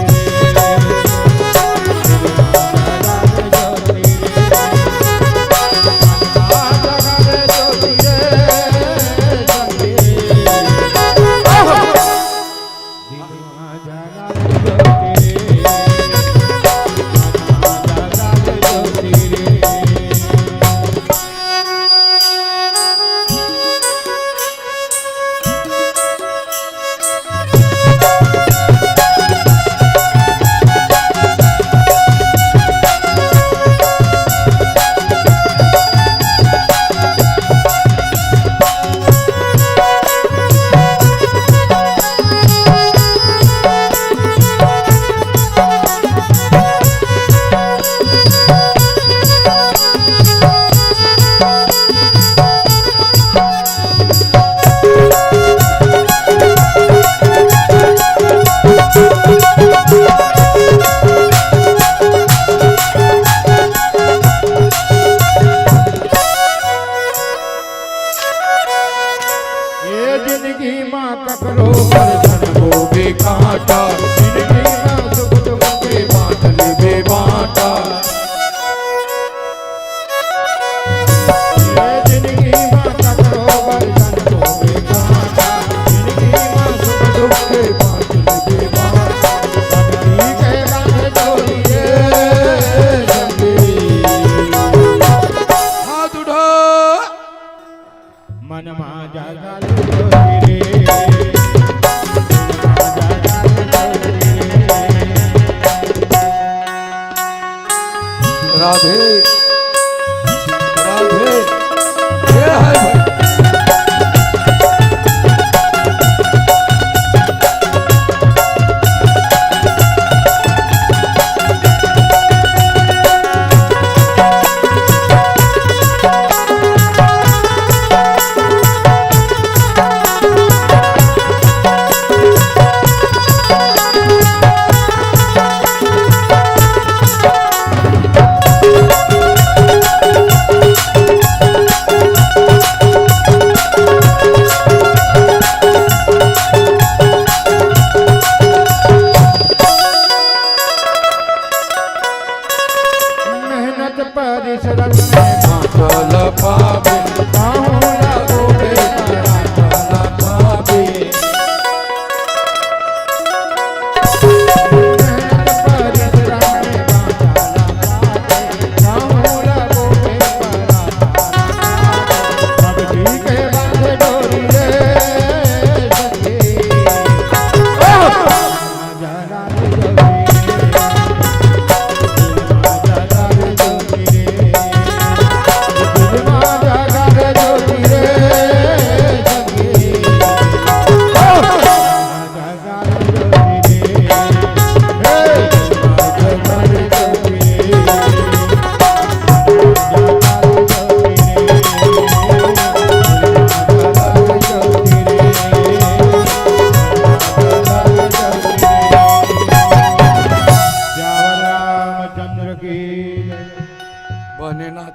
ए जिंदगी मा ककरो बर झन बोबे कांटा, जिंदगी मा सुख दुख के बांट लेबे बांटा। ए जिंदगी मा ककरो बर झन बोबे कांटा, जिंदगी मा सुख दुख के बांट लेबे बांटा। भक्ति के बांधे डोरी रे संगी। हाथ उठा। मन मा जगा ले ज्योति रे। राधे, राधे, जय है भाई।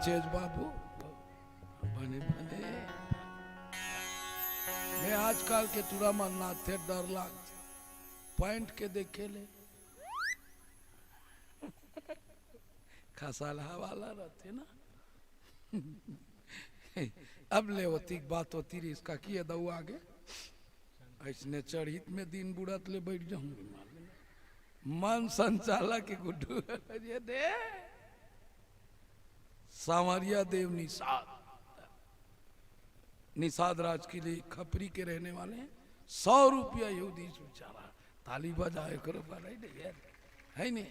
तेज बाबू, बने बने। मैं आजकल के टूरा मन नाचथे, डर लागथे। पैंट के देखे ले खसालहा वाला रहिथे ना। अब ले ओतिक बात होती रहिस, का किए दऊ आगे। अइसने चढ़ित में दिन बुड़त ले बइठ जाहूं। मन संचालक के गुड्डू, ये दे। सांवरिया देव निषाद, निषाद राजकीली खपरी के रहने वाले हैं। सौ रुपया यहूदी से बेचारा, ताली बजाए करो, बधाई दे यार, है नहीं?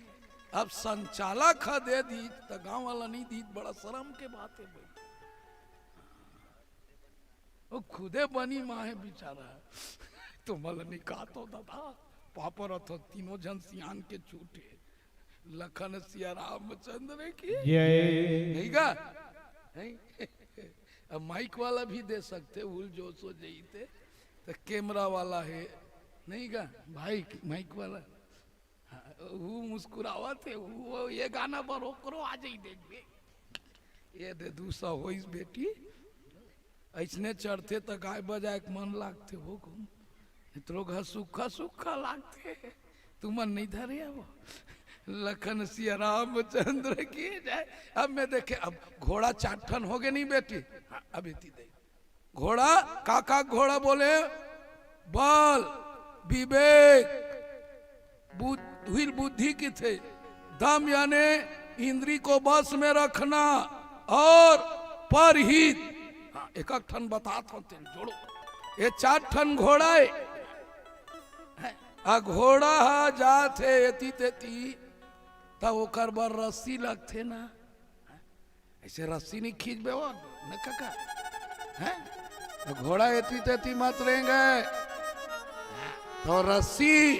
अब संचालक ह दे दी त गांव वाला नहीं दी, बड़ा शर्म के बात है भाई। वो खुदे बनी माँ है बेचारा। तो मल निकातो दादा, पापड़ अथ तीनों झन सियान के छूटे। लखन सिया रामचंद्र की जय। नहीं गा? नहीं? अब माइक वाला भी दे सकथे, उल जोश हो जइते। तो कैमरा वाला है, नहीं गा भाई, माइक वाला। हाँ, वो मुस्कुरावत है, वो ये गाना पर ओकरो आ जाई, देखबे। ये दे, दू सौ होइस बेटी। अइसने चढ़थे त गाय बजाए के मन लागथे हो घूम। इतरो घर सूखा सूखा लागथे। तुमन नहीं धरे हो। लखन सिया रामचंद्र की जय। अब मैं देखे, अब घोड़ा चार ठन हो गए नहीं बेटी? हाँ, अब इतनी दे। घोड़ा, का का घोड़ा बोले? बल, विवेक, बुद्ध-, हुई बुद्धि की थे। दम यानी इंद्री को बस में रखना और परहित। हाँ, एक एक ठन बतात हो तेन जोड़ो। ये चार ठन घोड़ा है। हैं? आ घोड़ा हा जात है एती तेती, त ओकर बर रस्सी लगथे ना। ऐसे रस्सी नहीं खींचबे वो, न काका? हैं? तो घोड़ा एती तेती मत रेंगे। तो रस्सी,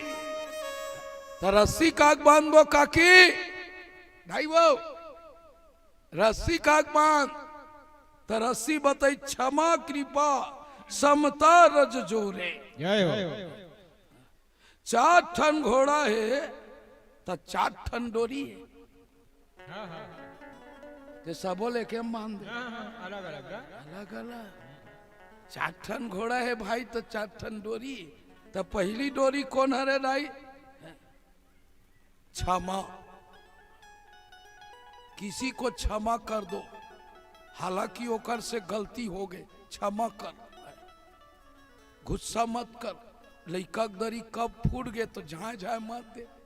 तो रस्सी काक बांधबो काकी? दाई वो, रस्सी काक बांध। तो रस्सी बताई, क्षमा, कृपा, समता, रज जोरे। जय हो। चार ठन घोड़ा है, त चार ठन डोरी है। हाँ, हाँ। ते सबो लेके मान दे। हाँ, हाँ, अलग अलग ना? अलग अलग। चार ठन घोड़ा है भाई, त चार ठन डोरी। त पहली डोरी कौन हरे दाई? क्षमा। किसी को क्षमा कर दो, हालांकि ओकर से गलती हो गई, क्षमा कर। गुस्सा मत कर। लइका के दरी कब फूट गए तो झाय झाय मत दे।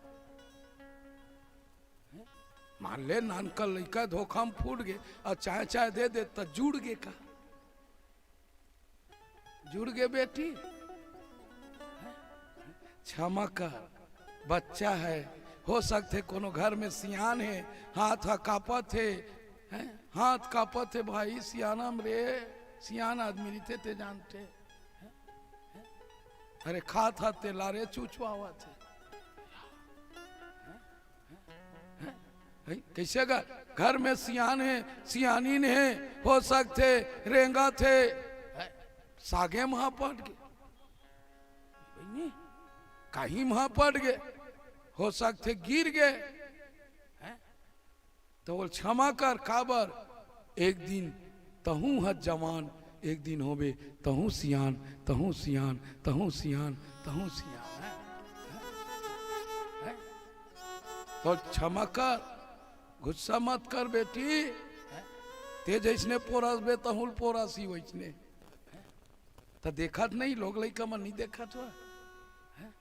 मान ले नानका लइका धोखा में फूट गए और चाय चाय दे दे तो जुड़ गए का? जुड़ गए बेटी? क्षमा कर, बच्चा है, हो सकथे कोनो घर में सियान है, हाथ हा कापत है, हैं? हाथ कापत है भाई, सियानम रे, सियान आदमी रहिथे ते जानथे। अरे खात हा तेला रे चुचवावत है। हैं? कैसे घर, घर में सियान है, सियानिन है, हो सकथे रेंगत है, हैं? सागे महा पट गए, बहिनी, कहीं महा पट गए, हो सकथे गिर गए, हैं? तो बोल, "क्षमा कर।" काबर? एक दिन तहूं ह जवान, एक दिन होबे तहूं सियान, तहूं सियान, तहूं सियान, तहूं सियान। हैं? हैं? हैं? तो क्षमा कर, गुस्सा मत कर बेटी। हैं? ते जैसने पोरस बे तहूं ल पोरस ही वैसने। हैं? त देखत नहीं, लोग लइका मन नहीं देखत हुआ। हैं?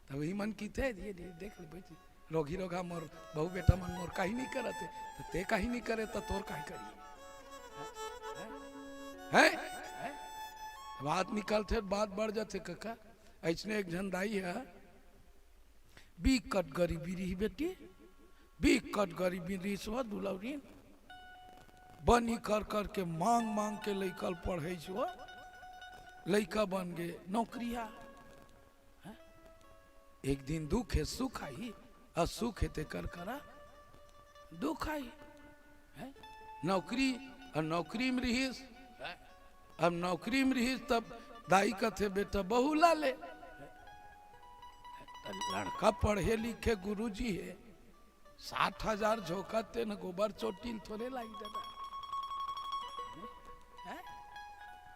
तब वही मन की थे, ये दे-, देख ले बैठ, रोगी रोगा मोर बहू बेटा मन मोर काहे नहीं करत है, तो ते काहे नहीं करे, तो तोर काहे करी? हैं? हैं? बात निकलथे, बात बढ़ जाथे कका। ऐसने एक झन दाई है, बिकट गरीबी रही बेटी, बिकट गरीबी रही सो दुलौरी, बनी कर कर के मांग मांग के लइका ल पढ़े सो, लइका बन गए नौकरिया। हैं? एक दिन दुख है, सुख आई, और सुख है तेकर करा दुख आई। हैं? नौकरी, और नौकरी में रहिस, हैं? अब नौकरी में रहिस, तब दाई कथे, "बेटा, बहू ला ले।" त लड़का पढ़े लिखे गुरुजी है, साठ हजार झोंकत तेन गोबर चोटिल थोड़े लाई दादा।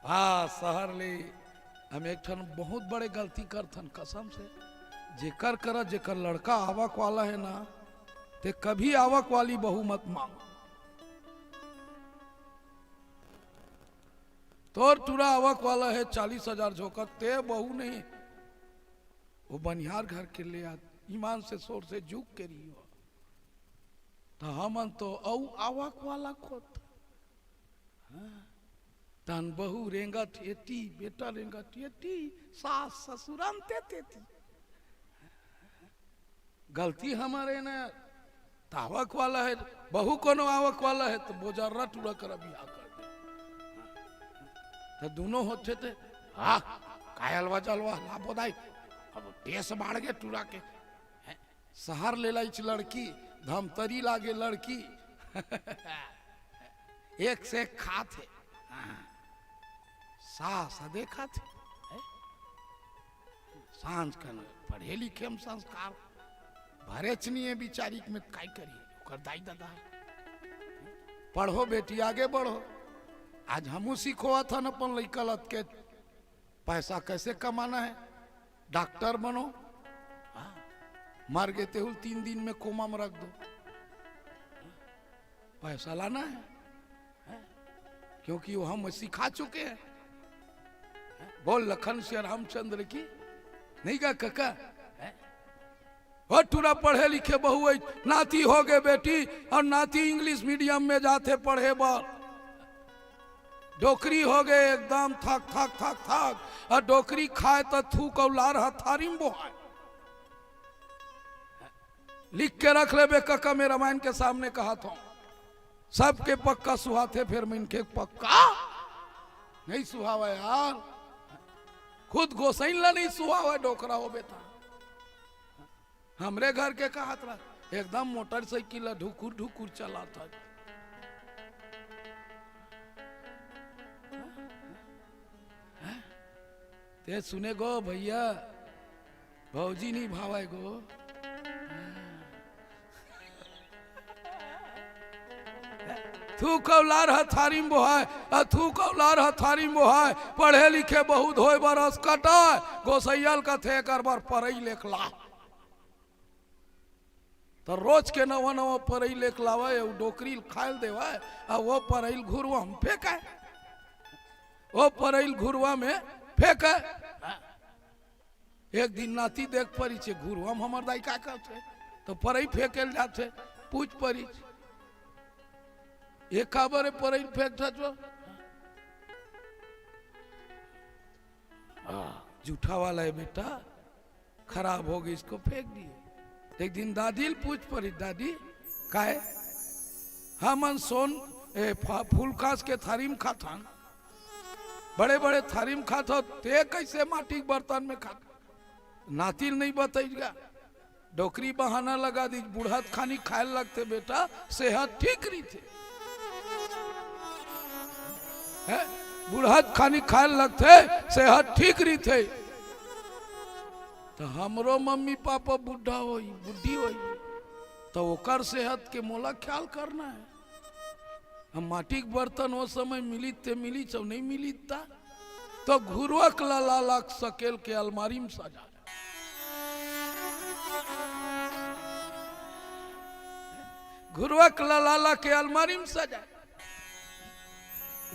आ, शहर ले हम एक ठन बहुत बड़े गलती करथन, कसम से। जेकर करा, जेकर लड़का आवक वाला हे ना, ते कभी आवक वाली बहू मत मांग। तोर टूरा आवक वाला हे चालीस हजार झोंकत, ते बहू नहीं, वो बनिहार घर के ले आ, ईमान से शोर से जुग के रही हो। तो हमन तो अउ आवक वाला खोत। हाँ? तन बहू रेंगत एती, बेटा रेंगत एती, सास ससुर अंते तेती। गलती हमर हे ना, त आवक वाला हे, बहू कोनो आवक वाला हे, त बोजर्रा टूरा करा बिहाव कर दे। त दुनों होथे ते, "आ, काय अलवा जलवा, ला बोदाई, अब देश बाढ़ गे टूरा के।" हैं? शहर ले लाइच लड़की, धमतरी लागे लड़की। एक से एक खात हे। हाँ। सास देखत हे। हैं? सांझ कन पढ़े लिखे म संस्कार भरेच नहीं हे बिचारी के, में काय करी, ओकर दाई ददा हे। पढ़ो बेटी, आगे बढ़ो। आज हमू सिखोवत हन अपन लइका लत के, पैसा कैसे कमाना है, डॉक्टर बनो। हाँ, मर गे तेहू ल तीन दिन में कोमा में रख दो। पैसा लाना है, हैं? क्योंकि वो हम सिखा चुके हैं। हैं? बोल लखन से रामचंद्र की, नहीं गा कका? हैं? ओ टूरा पढ़े लिखे बहू है, नाती हो गे बेटी, और नाती इंग्लिश मीडियम में जाथे पढ़े बर। डोकरी हो गे एकदम थक थक थक थक, और डोकरी खाए त थूक अउ लार ह थारी म बोहाय। लिख के रख लेबे कका, मैं रामायण के सामने कहत हूँ, सबके पक्का सुहाथे, फेर मनखे के पक्का नहीं सुहावे यार। खुद गोसाईं ला नहीं सुहावे, डोकरा होबे त। हमरे घर के कहत रहा, एकदम मोटरसाइकिल ला ढुकुर ढुकुर चलात हे। ते सुने गो भैया, भौजी नहीं भावय गो। थूक अउ लार ह थारी म बोहाय, आ थूक अउ लार ह थारी म बोहाय, पढ़े लिखे बहुत होय बर अस कटाय, गोसैया ल कथे एकर बर परई लेख ला। त रोज के नवा नवा परई लेख लावय, अउ डोकरी ल खाय ल देवय, आ वो परई ल घुरवा म फेंकय, वो परई ल घुरवा में फेंकय। एक दिन नाती देख परिचे, घुरवा म हमर दाई का करथे, त परई फेंके ल जाथे, पूछ परिच, "ए काबर ए परई ल फेंकथस वो?" "आ, जूठा वाला है बेटा, खराब हो गई, इसको फेंक दिए।" एक दिन दादी ल पूछ परी, "दादी, काय हमन सोन, ए, फा-, फूलकांस के थारी म खाथन, बड़े बड़े थारी म खाथन, ते कैसे माटी के बर्तन में खात?" नाती ल नहीं बतईस गा, डोकरी बहाना लगा दी, "बुढ़त खानी खाए ल लगथे बेटा, सेहत ठीक रहिथे।" हैं? बुढ़त खानी खाए ल लगथे, सेहत ठीक रहिथे। त हमरो मम्मी पापा बुढ़ा होई, बुढ़ी होई, त ओकर सेहत के मोला ख्याल करना है। हम माटी के बर्तन ओ समय मिलित ते मिलिच, अउ नहीं मिलित ता, त घुरवक लला ला सकेल के अलमारी म सजा। घुरवक लला ला के अलमारी म सजा।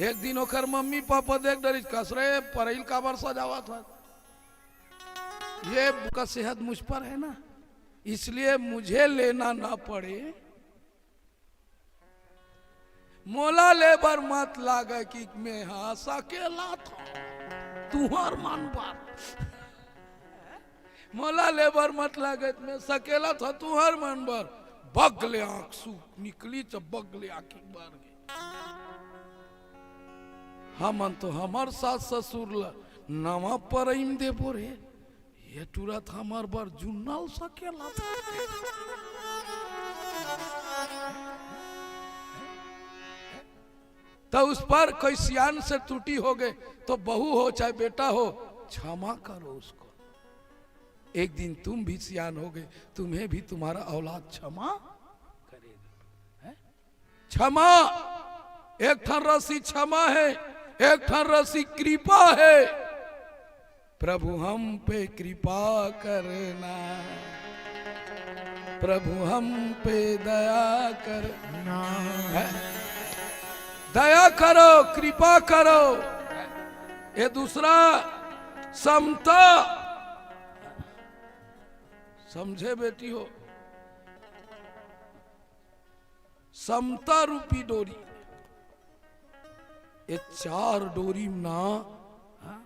एक दिन ओकर मम्मी पापा देख डरिस, कहस, "रे, परई ल काबर सजावत हस?" "ये का सेहत मुझ पर है ना, इसलिए मुझे लेना ना पड़े।" मोला ले बर मत लागे कि मैं हा सकेला था तुहर मन बर। मोला ले बर मत लागे, मैं सकेला था तुहर मन बर। बगले आंख सु निकली, जब बगले आंखी बर गे। हमन तो हमर सास ससुर ला नवा परई म देबो रे, ये टूरा त हमर बर जुन्ना ल सकेला। तो उस पर कोई सियान से त्रुटि हो गए, तो बहू हो चाहे बेटा हो, क्षमा करो उसको। एक दिन तुम भी सियान हो गए, तुम्हें भी तुम्हारा औलाद क्षमा करेगा। हैं? क्षमा, एक ठन रस्सी क्षमा है, एक ठन रसिक कृपा हे, प्रभु हम पे कृपा करना, प्रभु हम पे दया करना। दया करो, कृपा करो। ये दूसरा समता। समझे बेटी हो, समता रूपी डोरी, ये चार डोरी म ना, हाँ,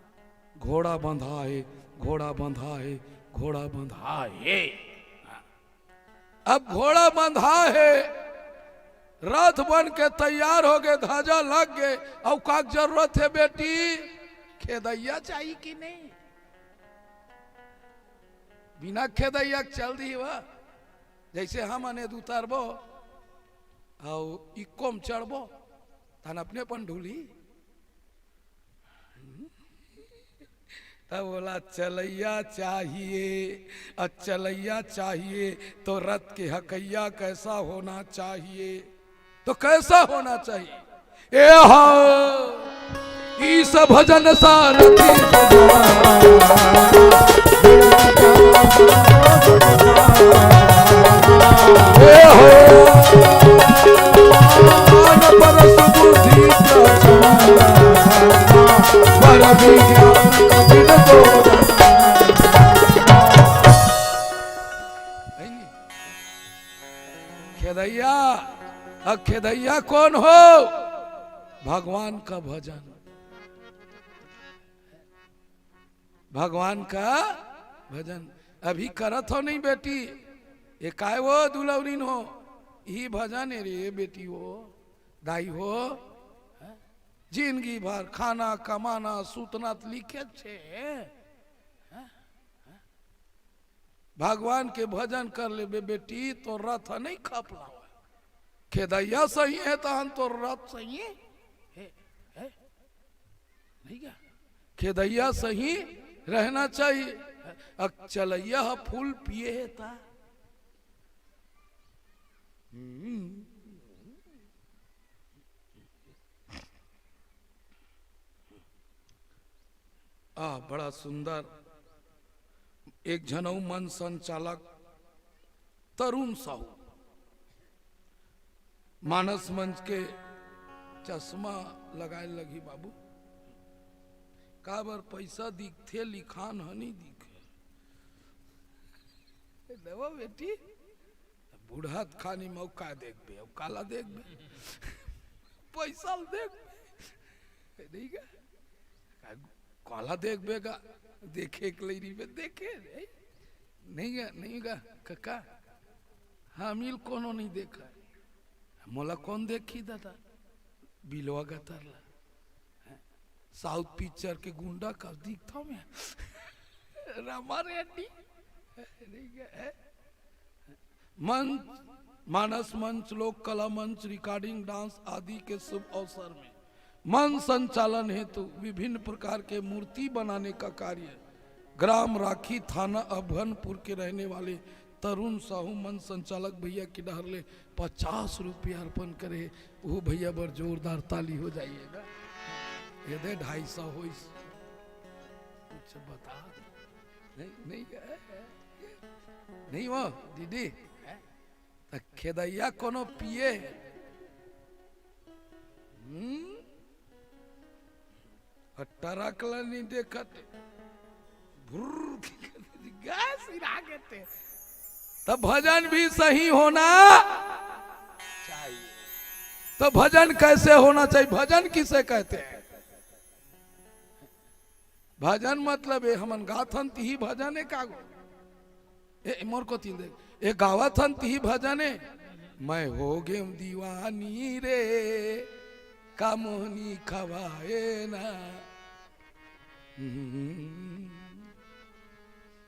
घोड़ा बंधा हे, घोड़ा बंधा हे, घोड़ा बंधा हे। अब घोड़ा बंधा हे, रथ बन के तैयार हो गे, ध्वजा लग गे, अउ का जरूरत हे बेटी? खेदैया चाही कि नहीं? बिना खेदैया के चल दिही वा। जैसे हमन एदे उतरबो अउ इक्को म चढ़बो, तहन अपने अपन ढुलही। तब बोला, चलैया चाहिए, और चलैया चाहिए तो रथ के हकैया कैसा होना चाहिए? तो कैसा होना चाहिए? ए हो, ईश भजन सारथी। ए हो, ज्ञान परस बुद्धि प्रधान, पर विज्ञान कपिल को। खेदैया, अब खेदैया कौन हो? भगवान का भजन, भगवान का भजन। अभी करत हो नहीं बेटी? ये काय वो दुलौरिन हो? यही भजन हे रे बेटी हो, दाई हो। हैं? जिंदगी भर खाना, कमाना, सूतना त लिखे छे। हैं? भगवान के भजन कर लेबे बेटी, तो रथ नहीं खपलावे। खेदैया सही हे, तहन तो रथ सही हे, हे, हे। नहीं क्या? खेदैया सही रहना चाहिए। अब चलैया ह फूल पिए हे ता। हम्म। आ, बड़ा सुंदर। एक झन अउ मंच संचालक तरुण साहू, मानस मंच के चश्मा लगाए लगही बाबू, काबर पैसा दिखथे, लिखान ह नहीं दिखे। देवा बेटी, बूढ़ा खानी म अउ का देखबे, अउ काला देखबे? पैसा ल देखबे, नहीं का? का-, काला देखबे का? देखे के लई रहिबे, देखे रे। नहीं का, नहीं का, कका? हम इल कोनो नहीं देखा। मोला कौन देखी दादा? बिलवा गतर ला। हैं? South picture के गुंडा का दिखता मैं। रामा रेड्डी। नहीं का, हैं? मंच, मानस मंच, लोक कला मंच, recording dance आदि के शुभ अवसर में मंच संचालन हेतु विभिन्न प्रकार के मूर्ति बनाने का कार्य ग्राम राखी, थाना अभनपुर के रहने वाले तरुण साहू मंच संचालक भैया के डहर ले पचास रुपया अर्पण करे हे। वो भैया बर जोरदार ताली हो जाइएगा। ये दे ढाई सौ होइस। कुछ बता दे। नहीं, नहीं, नहीं हो दीदी। त खेदैया कोनो पिए? हम्म? अउ ट्रक ला नहीं देखत। भुर्र, गैस गिरा के ते। त भजन भी सही होना चाहिए। तो भजन कैसे होना चाहिए? भजन किसे कहते हैं? भजन मतलब ये हमन गाथन तिही भजन हे का गो? ए, मोर कोति देख, ये गावत हन तिही भजन हे, मैं हो गेंव दीवानी रे, का मोहनी खवाए ना। हम्म,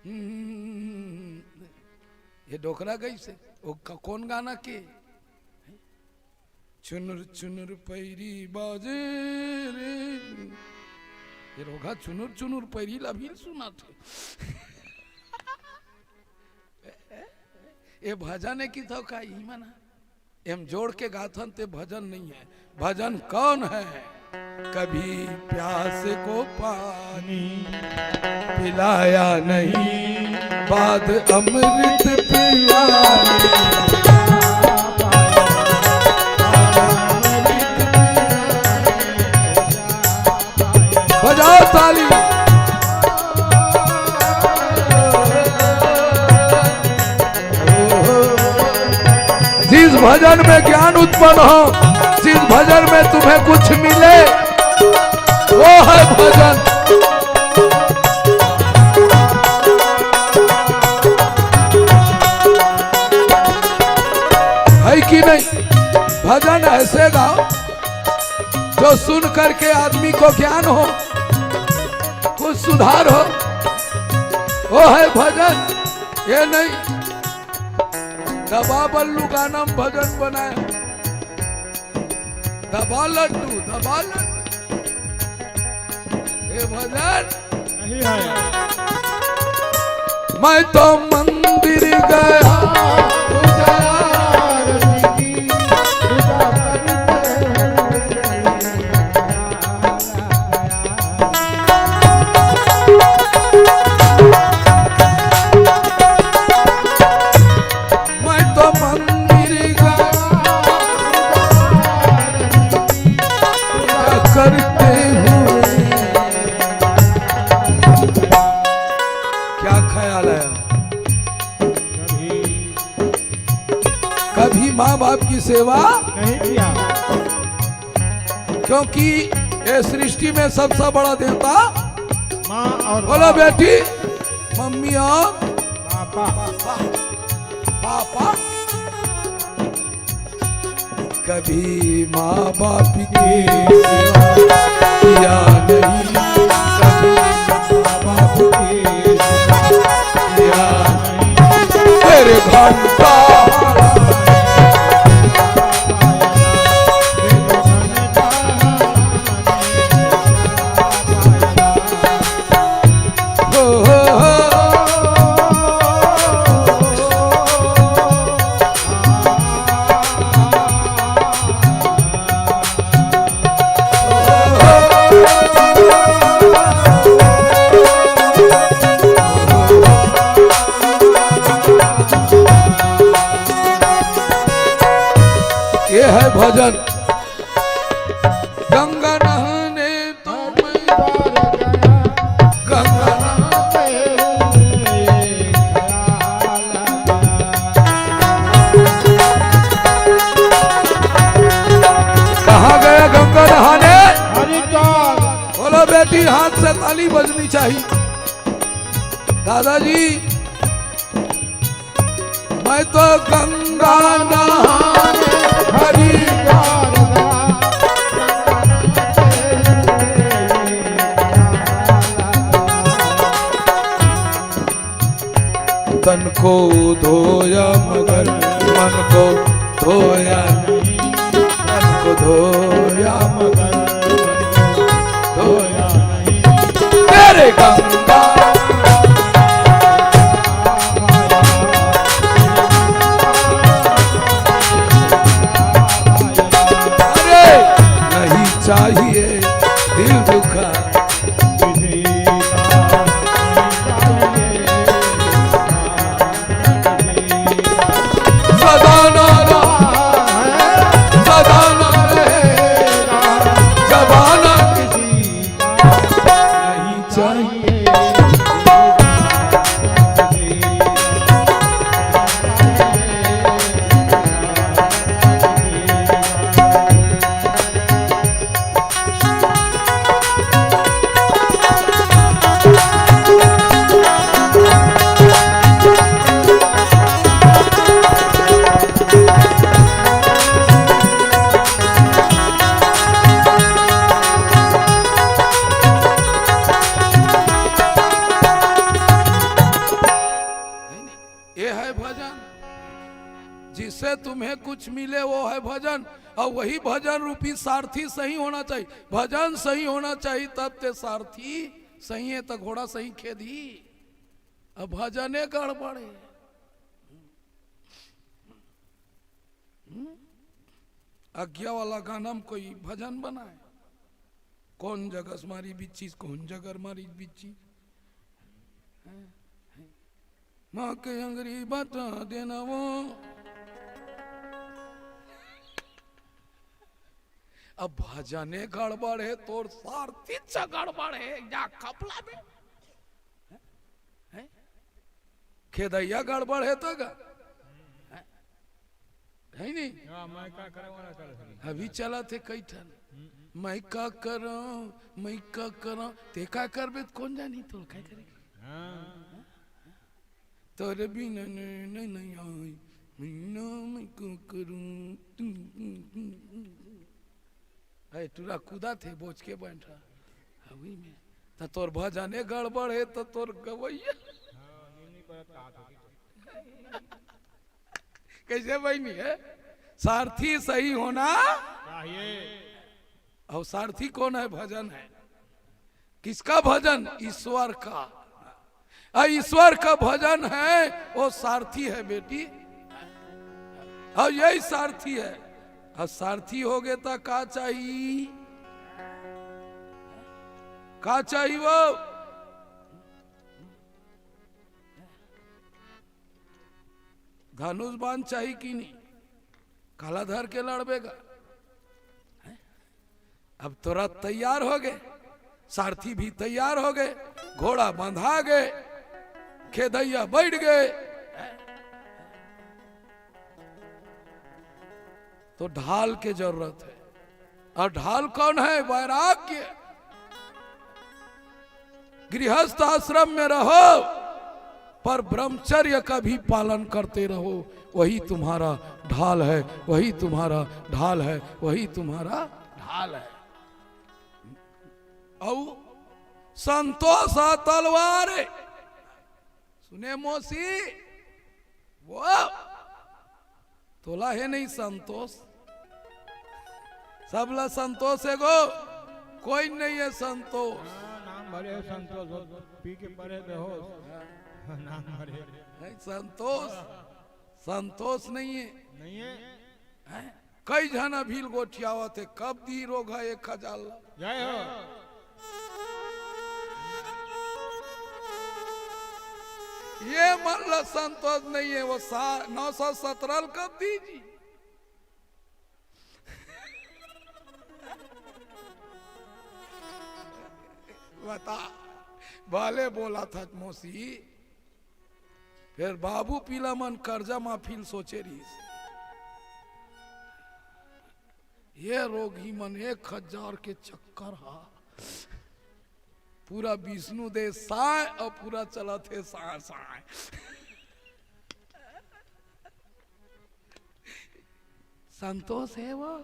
हम्म, ये डोकरा गइसे, वो क-, कौन गाना के? चुनुर चुनुर पैरी बाजे रे। ये रोगहा चुनुर चुनुर पैरी ला भी सुनाथे। ये भजन हे कि तो का ही मना? एम जोड़ के गाथन ते भजन नहीं हे। भजन कौन हे? कभी प्यास को पानी पिलाया नहीं, बाद अमृत पिलाने। बजाओ ताली। जिस भजन में ज्ञान उत्पन्न हो, जिस भजन में तुम्हें कुछ मिले, वो है भजन। है कि नहीं? भजन ऐसे गाओ जो सुन करके आदमी को ज्ञान हो, कुछ सुधार हो, वो है भजन। ये नहीं दबा बल्लू गाना में भजन बनाया, दबा लड्डू, दबा लड्डू। ये भजन नहीं है। मैं तो मंदिर गया, पूजा आरती की, पूजा करते हुए। मैं तो मंदिर गया करते हुए। क्या ख्याल आया? कभी माँ बाप की सेवा नहीं किया। क्योंकि ये सृष्टि में सबसे बड़ा देवता माँ और बोलो बाप। बेटी, मम्मी और पापा। पापा। कभी माँ बाप की सेवा किया नहीं, कभी माँ बाप की सेवा किया नहीं। तेरे घंटा ये है भजन। गंगा नहाने तो मैं गंगा नहाने। कहाँ गया गंगा नहाने? हरिद्वार। बोलो बेटी, हाथ से ताली बजनी चाहिए। दादाजी, मैं तो गंगा नहाने हरिद्वार गया। तन को धोया मगर मन को धोया नहीं, तन को धोया मगर मन को धोया नहीं। तेरे गंगा अरे नहीं चाहिए दिल दुखा। सदा ना रहा है, सदा ना रहेगा, जमाना किसी का नहीं चाहिए। ये है भजन, जिससे तुम्हें कुछ मिले, वो है भजन। और वही भजन रूपी सारथी सही होना चाहिए। भजन सही होना चाहिए, तब ते सारथी सही है, तो घोड़ा सही खेदी। अब भजने गड़बड़े। हम्म? आज्ञा वाला गाना में कोई भजन बनाए? कौन जगह से मारी बिच्छी, कौन जगह मारी बिच्छी? हैं? हैं? माँ के अंगरी बता देना वो। अब भजने गड़बड़ हे, तोर सारथी च गड़बड़ हे, जा कपला में। हैं? हैं? खेदैया गड़बड़ हे तो का? हैं? हे नहीं? हाँ, मैं का करंव वाला चलत हे। अभी चलत हे कई ठन। हम्म। मैं का करंव, मैं का करंव, ते का करबे त कोन जानही तोला का करे? हाँ। तोरे बिना नैन नइ आय, बिना मैं का करंव। टुन, टुन, टुन, टुन, टुन। ए, टूरा कूदत हे, बोच के बैठा। हवी में। त तोर भजने गड़बड़ हे, त तोर गवैया। हाँ, ये नहीं पता का होगी। कैसे बहिनी हे? सारथी सही होना चाहिए। अउ सारथी कोन हे? भजन हे। किसका भजन? ईश्वर का। अउ ईश्वर का भजन हे, वो सारथी हे बेटी। अउ यही सारथी हे। अउ सारथी होगे त का चाही? का चाही वो? धनुष बाण चाही कि नहीं? काला धर के लड़बे गा। हैं? अब तोर रथ तैयार होगे, सारथी भी तैयार होगे, घोड़ा बंधा गे, खेदैया बैठ गे। तो ढाल के जरूरत हे। अउ ढाल कोन हे? वैराग्य। गृहस्थ आश्रम में रहो, पर ब्रह्मचर्य का भी पालन करते रहो। वही तुम्हारा ढाल हे, वही तुम्हारा ढाल हे, वही तुम्हारा ढाल हे। अउ संतोष ह तलवार हे। सुने मौसी, वो तोला हे नहीं संतोष? सबला संतोष हे गो, कोई नहीं हे संतोष। हाँ, नाम भले हो संतोष, हो पी के परे बेहोश। हाँ। नाम भले। नहीं, संतोष, संतोष नहीं हे। नहीं हे। हैं? कई झन अभी ल गोठियावत हे, कब दी रोगहा एक हजार ला। जय हो। ये मन ला संतोष नहीं हे, वो सा-, नौ सौ सत्रह ल कब दी जी? बता, भले बोलत हस मौसी, फेर बाबू पीला मन करजा माफी ल सोचे रहिस। ये रोगही मन एक हजार के चक्कर हा, पूरा विष्णु दे साय अउ पूरा चलत हे साय साय। संतोष हे वो?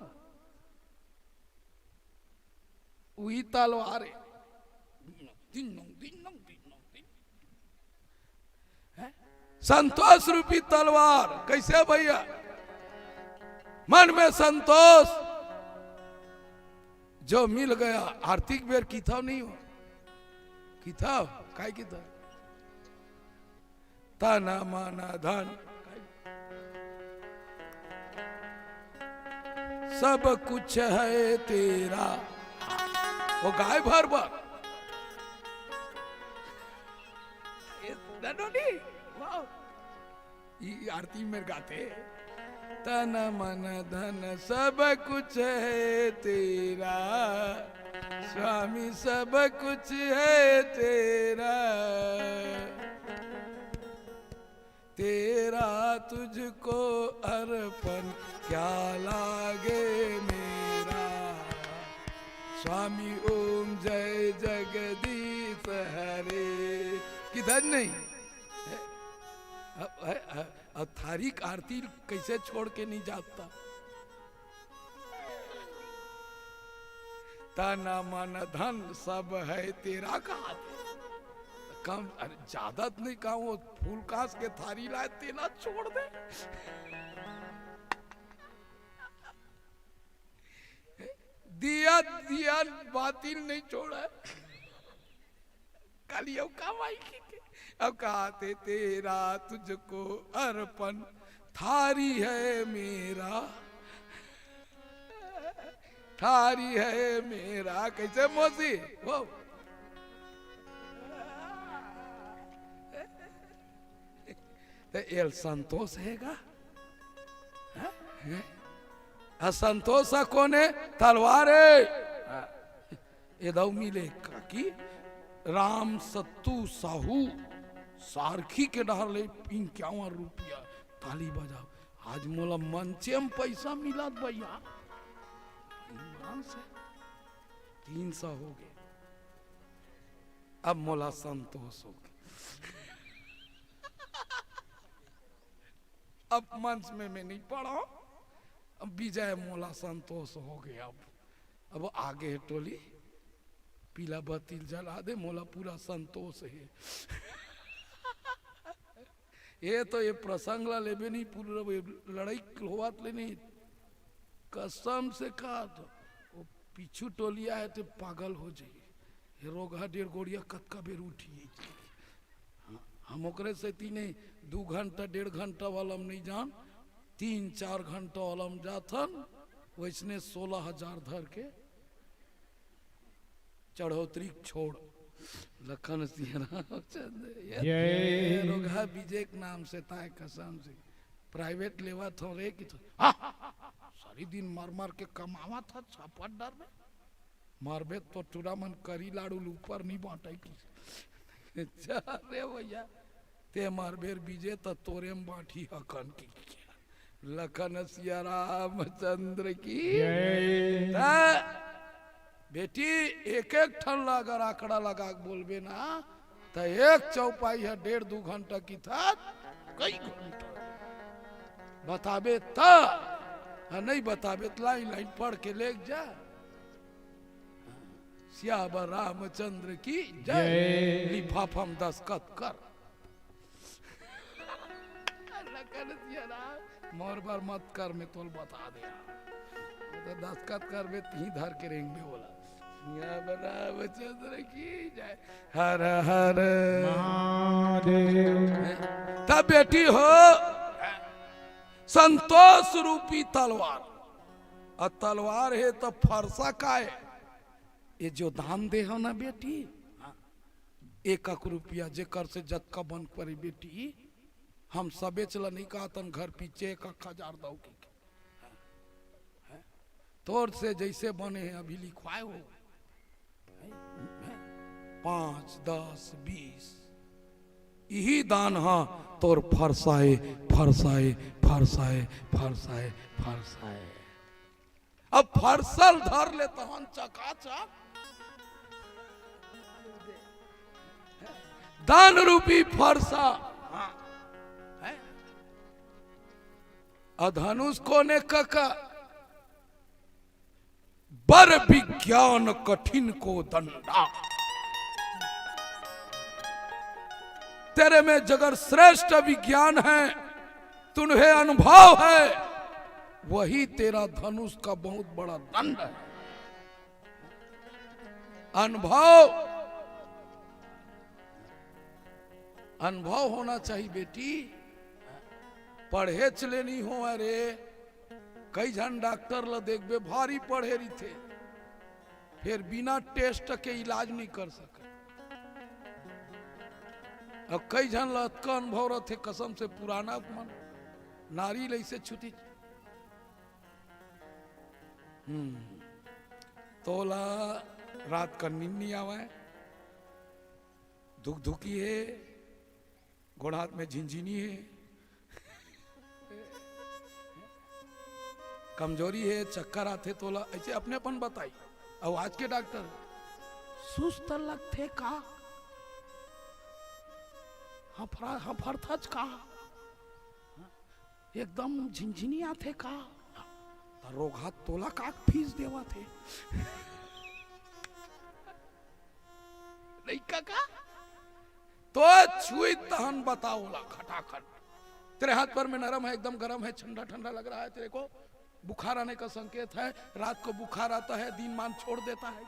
उही तलवार हे। दिन नंग, दिन नंग, दिन नंग, दिन। हैं? संतोष रूपी तलवार। कैसे भैया? मन में संतोष, जो मिल गया। आरती के बेर किथव नहीं हो? किथव? काय किथव? तन मन धन सब कुछ है तेरा। वो गाय भर बर। ये ननोनी, वाह। ये आरती में गाते। तन मन धन सब कुछ है तेरा, स्वामी सब कुछ है तेरा। तेरा तुझको अर्पण क्या लागे मेरा, स्वामी ओम जय जगदीश हरे। किधर नहीं? है? अब, है, है, अब थारी आरती कैसे छोड़ के नहीं जाता? तन मन धन सब है तेरा कहा। कम, अरे, ज्यादा तो नहीं कहा, वो फूल कांस के थारी लाए, तेला छोड़ दे। दिया, दिया बातिल नहीं छोड़ा। काली अउ का माई के, अउ कहा ते तेरा तुझको अर्पण, थारी है मेरा, भिखारी है मेरा, कैसे मौसी? वो। त एल संतोष हे गा? हैं? हैं? असंतोष ह कोन हे? तलवार हे। हाँ। ए दऊ मिले काकी, राम सत्तू साहू सारखी के डहर ले इक्यावन रुपया। ताली बजाओ। आज मोला मंचे म पैसा मिलत भैया। ईमान से तीन सौ हो गे। अब मोला संतोष हो गे। अब मंच में मैं नहीं पड़ा। अब विजय मोला संतोष हो गे। अब, अब आगे टोली पीला बत्ती जला दे, मोला पूरा संतोष हे। ए तो ए प्रसंग ला लेबे नहीं, पूरा लड़ाई होवत ले नहीं। कसम से कहा तो, वो पीछू टोलिया हे ते पागल हो जाई। ए रोगहा डेढ़ गोड़िया कतका बेर उठी हे। हाँ, हम ओकरे सेती नहीं, दू घंटा, डेढ़ घंटा वाला म नहीं जान, तीन चार घंटा वाला म जाथन, वैसने सोलह हजार धर के चढ़ोतरी छोड़। लखन सिंह रामचंद्र, ये जय। ये रोगहा विजय के नाम से ताय कसम से। प्राइवेट लेवत हो रे कि तो, हाँ, सारी दिन मर मर के कमावत ह, छापट डर में। मरबे तो टूरा मन करी लाड़ू ल ऊपर नहीं बांटे की। जा रे भैया, ते मरबे रे विजय त तोरे म बांटी हकन की। लखन सिया रामचंद्र की। जय। त बेटी, एक एक ठन ला अगर आंकड़ा लगा के बोलबे ना, त एक चौपाई ह डेढ़ दू घंटा की था, कई घंटा बताबे त, आ नहीं बताबे त लाइन लाइन पढ़ के लेके जा। सियावर रामचंद्र की जय। जय। लिफाफा म दस्तखत कर। लखन सिया राम, मोर बर मत कर, मैं तोल बता दे। मैं तो दस्तखत करबे, तिही धर के रेंगबे बोला। सियावर रामचंद्र की जय। हर हर महादेव। तब बेटी हो, संतोष रूपी तलवार, अउ तलवार हे त फरसा काय? ये जो दान दे हो ना बेटी, हाँ, एक एक रुपया जेकर से जतका बन परे बेटी, हम सबेच ल नहीं कहतन घर पीछे एक एक हजार दऊ की। तोर से जैसे बने हे अभी लिखवाए हो, पाँच, दस, बीस, इही दान ह तोर फरसाए, फरसाए, फरसाए, फरसाए, फरसाए। अब फरसा ल धर ले तहन चकाचक दान रूपी फरसा। हाँ। हैं? अ धनुष कोने कका? बर विज्ञान कठिन को दंडा। तेरे में जगर श्रेष्ठ विज्ञान है, तुम्हें अनुभव है, वही तेरा धनुष का बहुत बड़ा दंड है। अनुभव, अनुभव होना चाहिए बेटी। पढ़ेच ले नहीं हो, अरे कई झन डॉक्टर ल देखबे, भारी पढ़े रहिथे, फेर बिना टेस्ट के इलाज नहीं कर सकत। अब कई झन ल अतका अनुभव रहिथे, कसम से पुराना मन, नारी ल अइसे छुटी। हम्म, तोला रात का नींद नहीं आवय, धुकधुकी हे, गोड़ हाथ में झिनझिनी हे, कमजोरी हे, चक्कर आथे तोला, अइसे अपने अपन बताई। अउ आज के डॉक्टर, सुस्त लगथे का? हफरा-, हफरथच का? एकदम झिनझिनी आथे का? त रोगहा तोला का फीस देवत हे? नहीं कका? तो छुई तहन बताओ ला खटाखट। तेरे हाथ पर में नरम है, एकदम गरम है, ठंडा ठंडा लग रहा है तेरे को, बुखार आने का संकेत है, रात को बुखार आता है, दिन मान छोड़ देता है।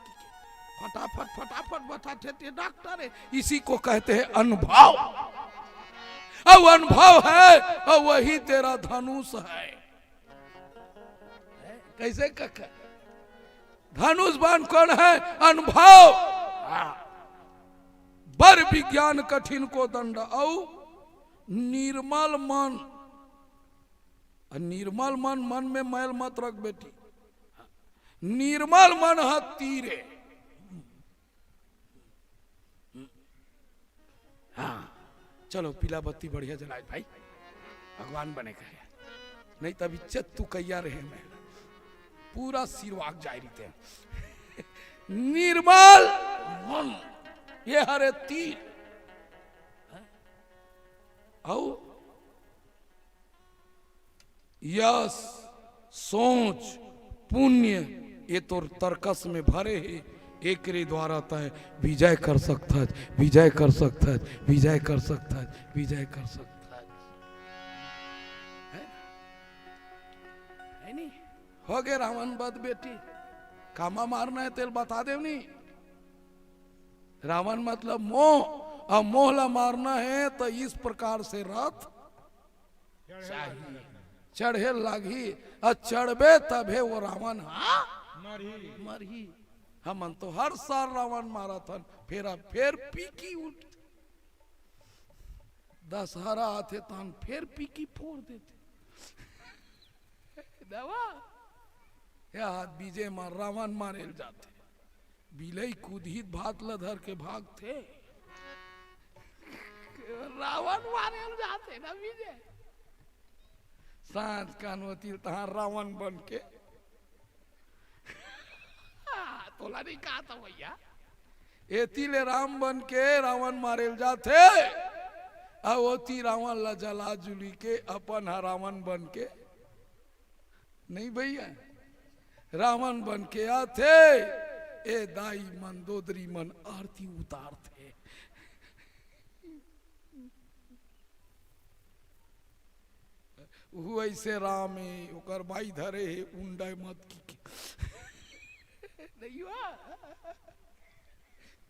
फटाफट, फटाफट बता देते, डॉक्टर है, इसी को कहते हैं अनुभव। अब अनुभव है, अब वही तेरा धनुष है। कैसे कका? धनुष बाण कौन है? अनुभव। हाँ। बर विज्ञान कठिन को दंड, अउ निर्मल मन। अ, निर्मल मन, मन में मैल मत रख बेटी। निर्मल मन ह तीर ए। हाँ, चलो पीला बत्ती बढ़िया जलाए भाई, भगवान बने कहे, नहीं तब इज्जत तू कैया रहे मैं, पूरा सिरवाग जाए रही थे। निर्मल मन, ये हरे तीर। अउ यश, सोच, पुण्य, ये तोर तरकस में भरे हे। एकरे द्वारा तय विजय कर सकथस, विजय कर सकथस, विजय कर सकथस, विजय कर सकथस। है ना? है नहीं? हो गे रावण वध बेटी। कामा मारना हे तेल बता देव नहीं। रावण मतलब मोह, अउ मोह ला मारना हे तो इस प्रकार से रथ चाहिए। चढ़े लागही, अउ चढ़बे तभे वो रावण, हाँ? मरही। मरही। हमन तो हर साल रावण मारत हन, फेर अब फेर पीकी उठ। दशहरा आथे तहन फेर पीकी फोर देथे। दवा। या हाथ बीजे म रावण मारेल जाथे। बिलई कुदही त भात ल धर के भागथे। रावण मारेल जाथे ना विजय। सांझ कान ओती ल तहां रावण बन के। तोला नहीं कहा था भैया। एती ले राम बन के रावण मारेल जाथे। अउ ओती रावण ला जला जुली के अपन ह रावण बन के। नहीं भैया, रावण बन के आथे, ए दाई मन, दोदरी मन आरती उतारथे। उहू ऐसे राम हे, ओकर बाई धरे हे, उंडा मत की के। नहीं हुआ।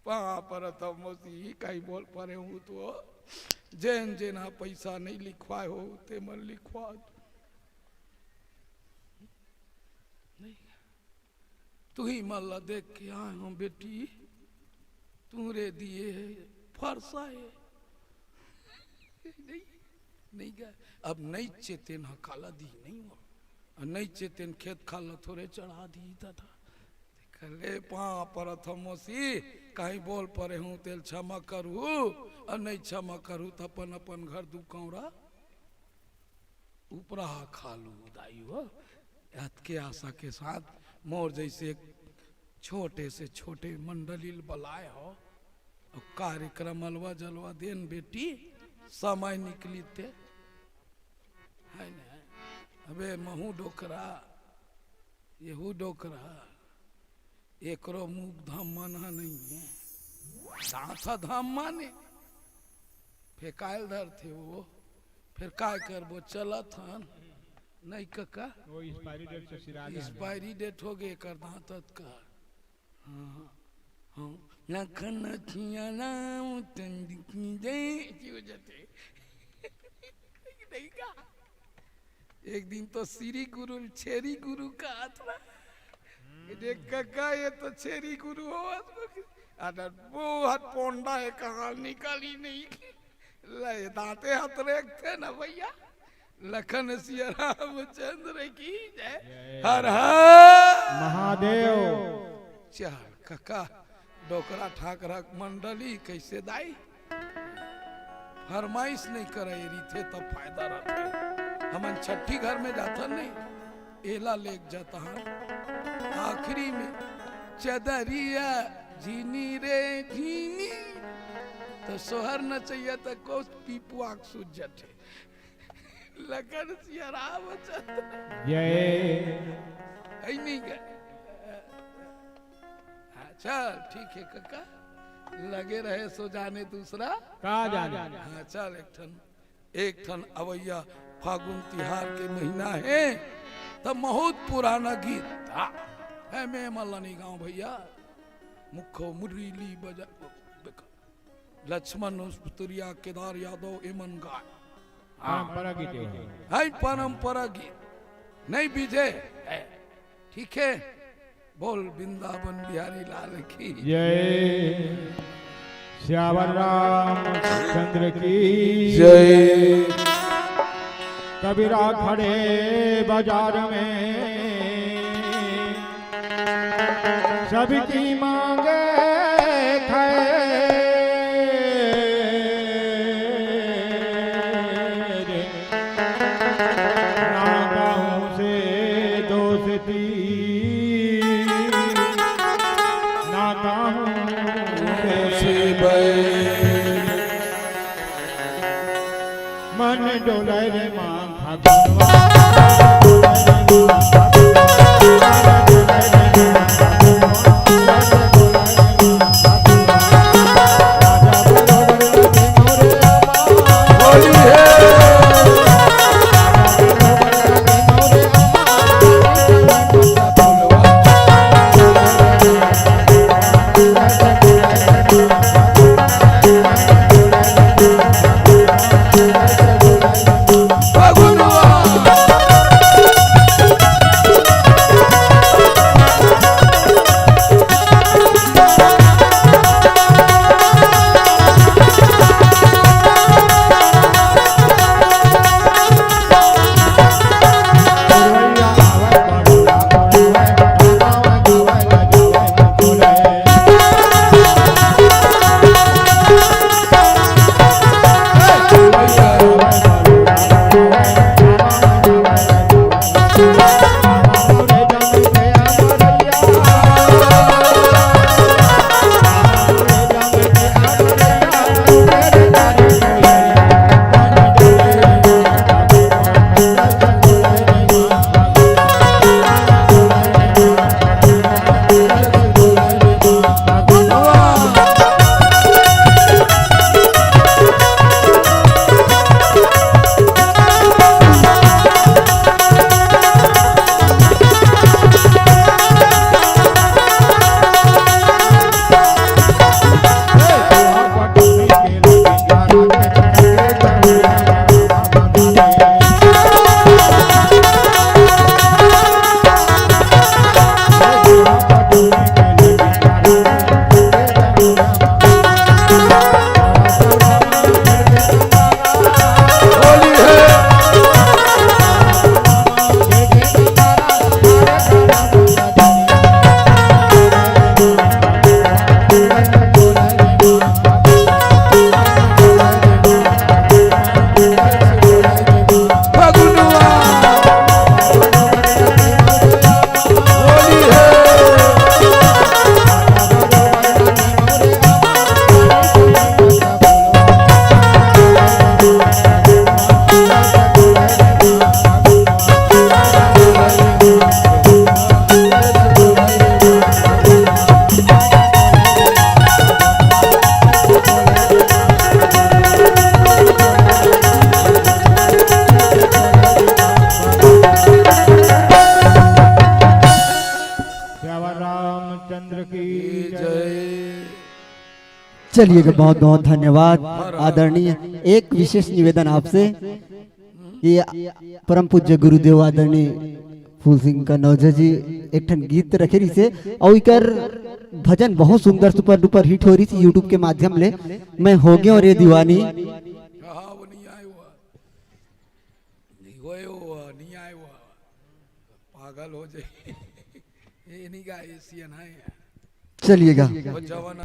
पाँव परत हव मौसी, कहीं बोल परे हूँ तो। जेन जेन हा पैसा नहीं लिखवाए हो, ते मन लिखवा दो। नहीं। तुही मन ला देख के आए हूँ बेटी, तुहरे दिए हे, फरसा हे। नहीं, नहीं गा। अब नहीं चेतेन ह काला दी नहीं हो। अउ नहीं चेतेन खेत खार ला थोरे चढ़ा दी दादा। कहले पाँव परत हव मौसी, कहीं बोल परे हूँ तेल क्षमा करू, अउ नहीं क्षमा करू त अपन अपन घर दू कौड़ा उपरा हा खा लू दाई हो। अतके आशा के साथ मोर जैसे छोटे से छोटे मंडली ल बलाए हो, अउ कार्यक्रम अलवा जलवा देन बेटी, समय निकली ते, है ना? अबे महू डोकरा, यहू डोकरा, एकरो मुख धाम मन ह नहीं है, दांत ह धाम माने, फेकायल धरथे वो। फिर काय करबो, चलत हन, नहीं कका? वो expiry date से सिरा जाए। Expiry date हो गे एकर दांत का। हाँ, हाँ। लखन सिया राम चंद्र की जय, की हो जाते। नहीं का? एक दिन तो श्री गुरु, छेरी गुरु का हाथ में। देख कका, ये तो छेरी गुरु हो। अरे वो हाथ पोंडा है, कहाँ निकाली नहीं। ले दांते हाथ रेखथे ना भैया। लखन सिया रामचंद्र की जय। जय। हर हर महादेव। चल कका, डोकरा ठाकरा मंडली कैसे दाई? फरमाइश नहीं करे रहिथे तब फायदा रहथे। हमन छट्ठी घर में जाथन नहीं, एला लेके जाता हन। आखिरी में चदरिया झिनी रे झिनी, तो सोहर नचैया तक को पीपुआ के सूझ जथे। लखन सिया रामचंद्र। जय। ऐ नहीं गए। हाँ, चल, ठीक है कका, लगे रहे सो जाने दूसरा। का जाने? हाँ, चल, एक ठन, एक ठन अवैया फागुन तिहार के महीना है, त बहुत पुराना गीत था। है मैं मल्लानी गांव भैया, मुखो मुरली बजा, देखो, लक्ष्मण उस्तुरिया, केदार यादव, एमन गाय। हाँ। परंपरा गीत है। है परंपरा गीत। नहीं विजय, है। ठीक है? बोल वृंदावन बिहारी लाल की जय। श्यावर रामचंद्र की जय। कबीरा खड़े बाजार में सबकी मांगे खैर। ना कहूँ से दोस्ती, ना कहूँ से बैर। मन डोले रे माँ। श्यावर रामचंद्र की जय। चलिए, बहुत बहुत धन्यवाद आदरणीय। एक विशेष निवेदन आपसे कि परम पूज्य गुरुदेव आदरणीय फूल सिंह कन्नौजा जी एक ठन गीत रखे रहिसे, अउ इकर भजन बहुत सुंदर, सुपर डुपर हिट हो रहिसे YouTube के माध्यम ले। मैं हो गयो रे दीवानी। हाँ, वो नहीं आए हुआ। नहीं होए हुआ, नहीं आए हुआ। पागल हो जाए। ये नहीं गा, ये सीएन है। चलिएगा। वो जवान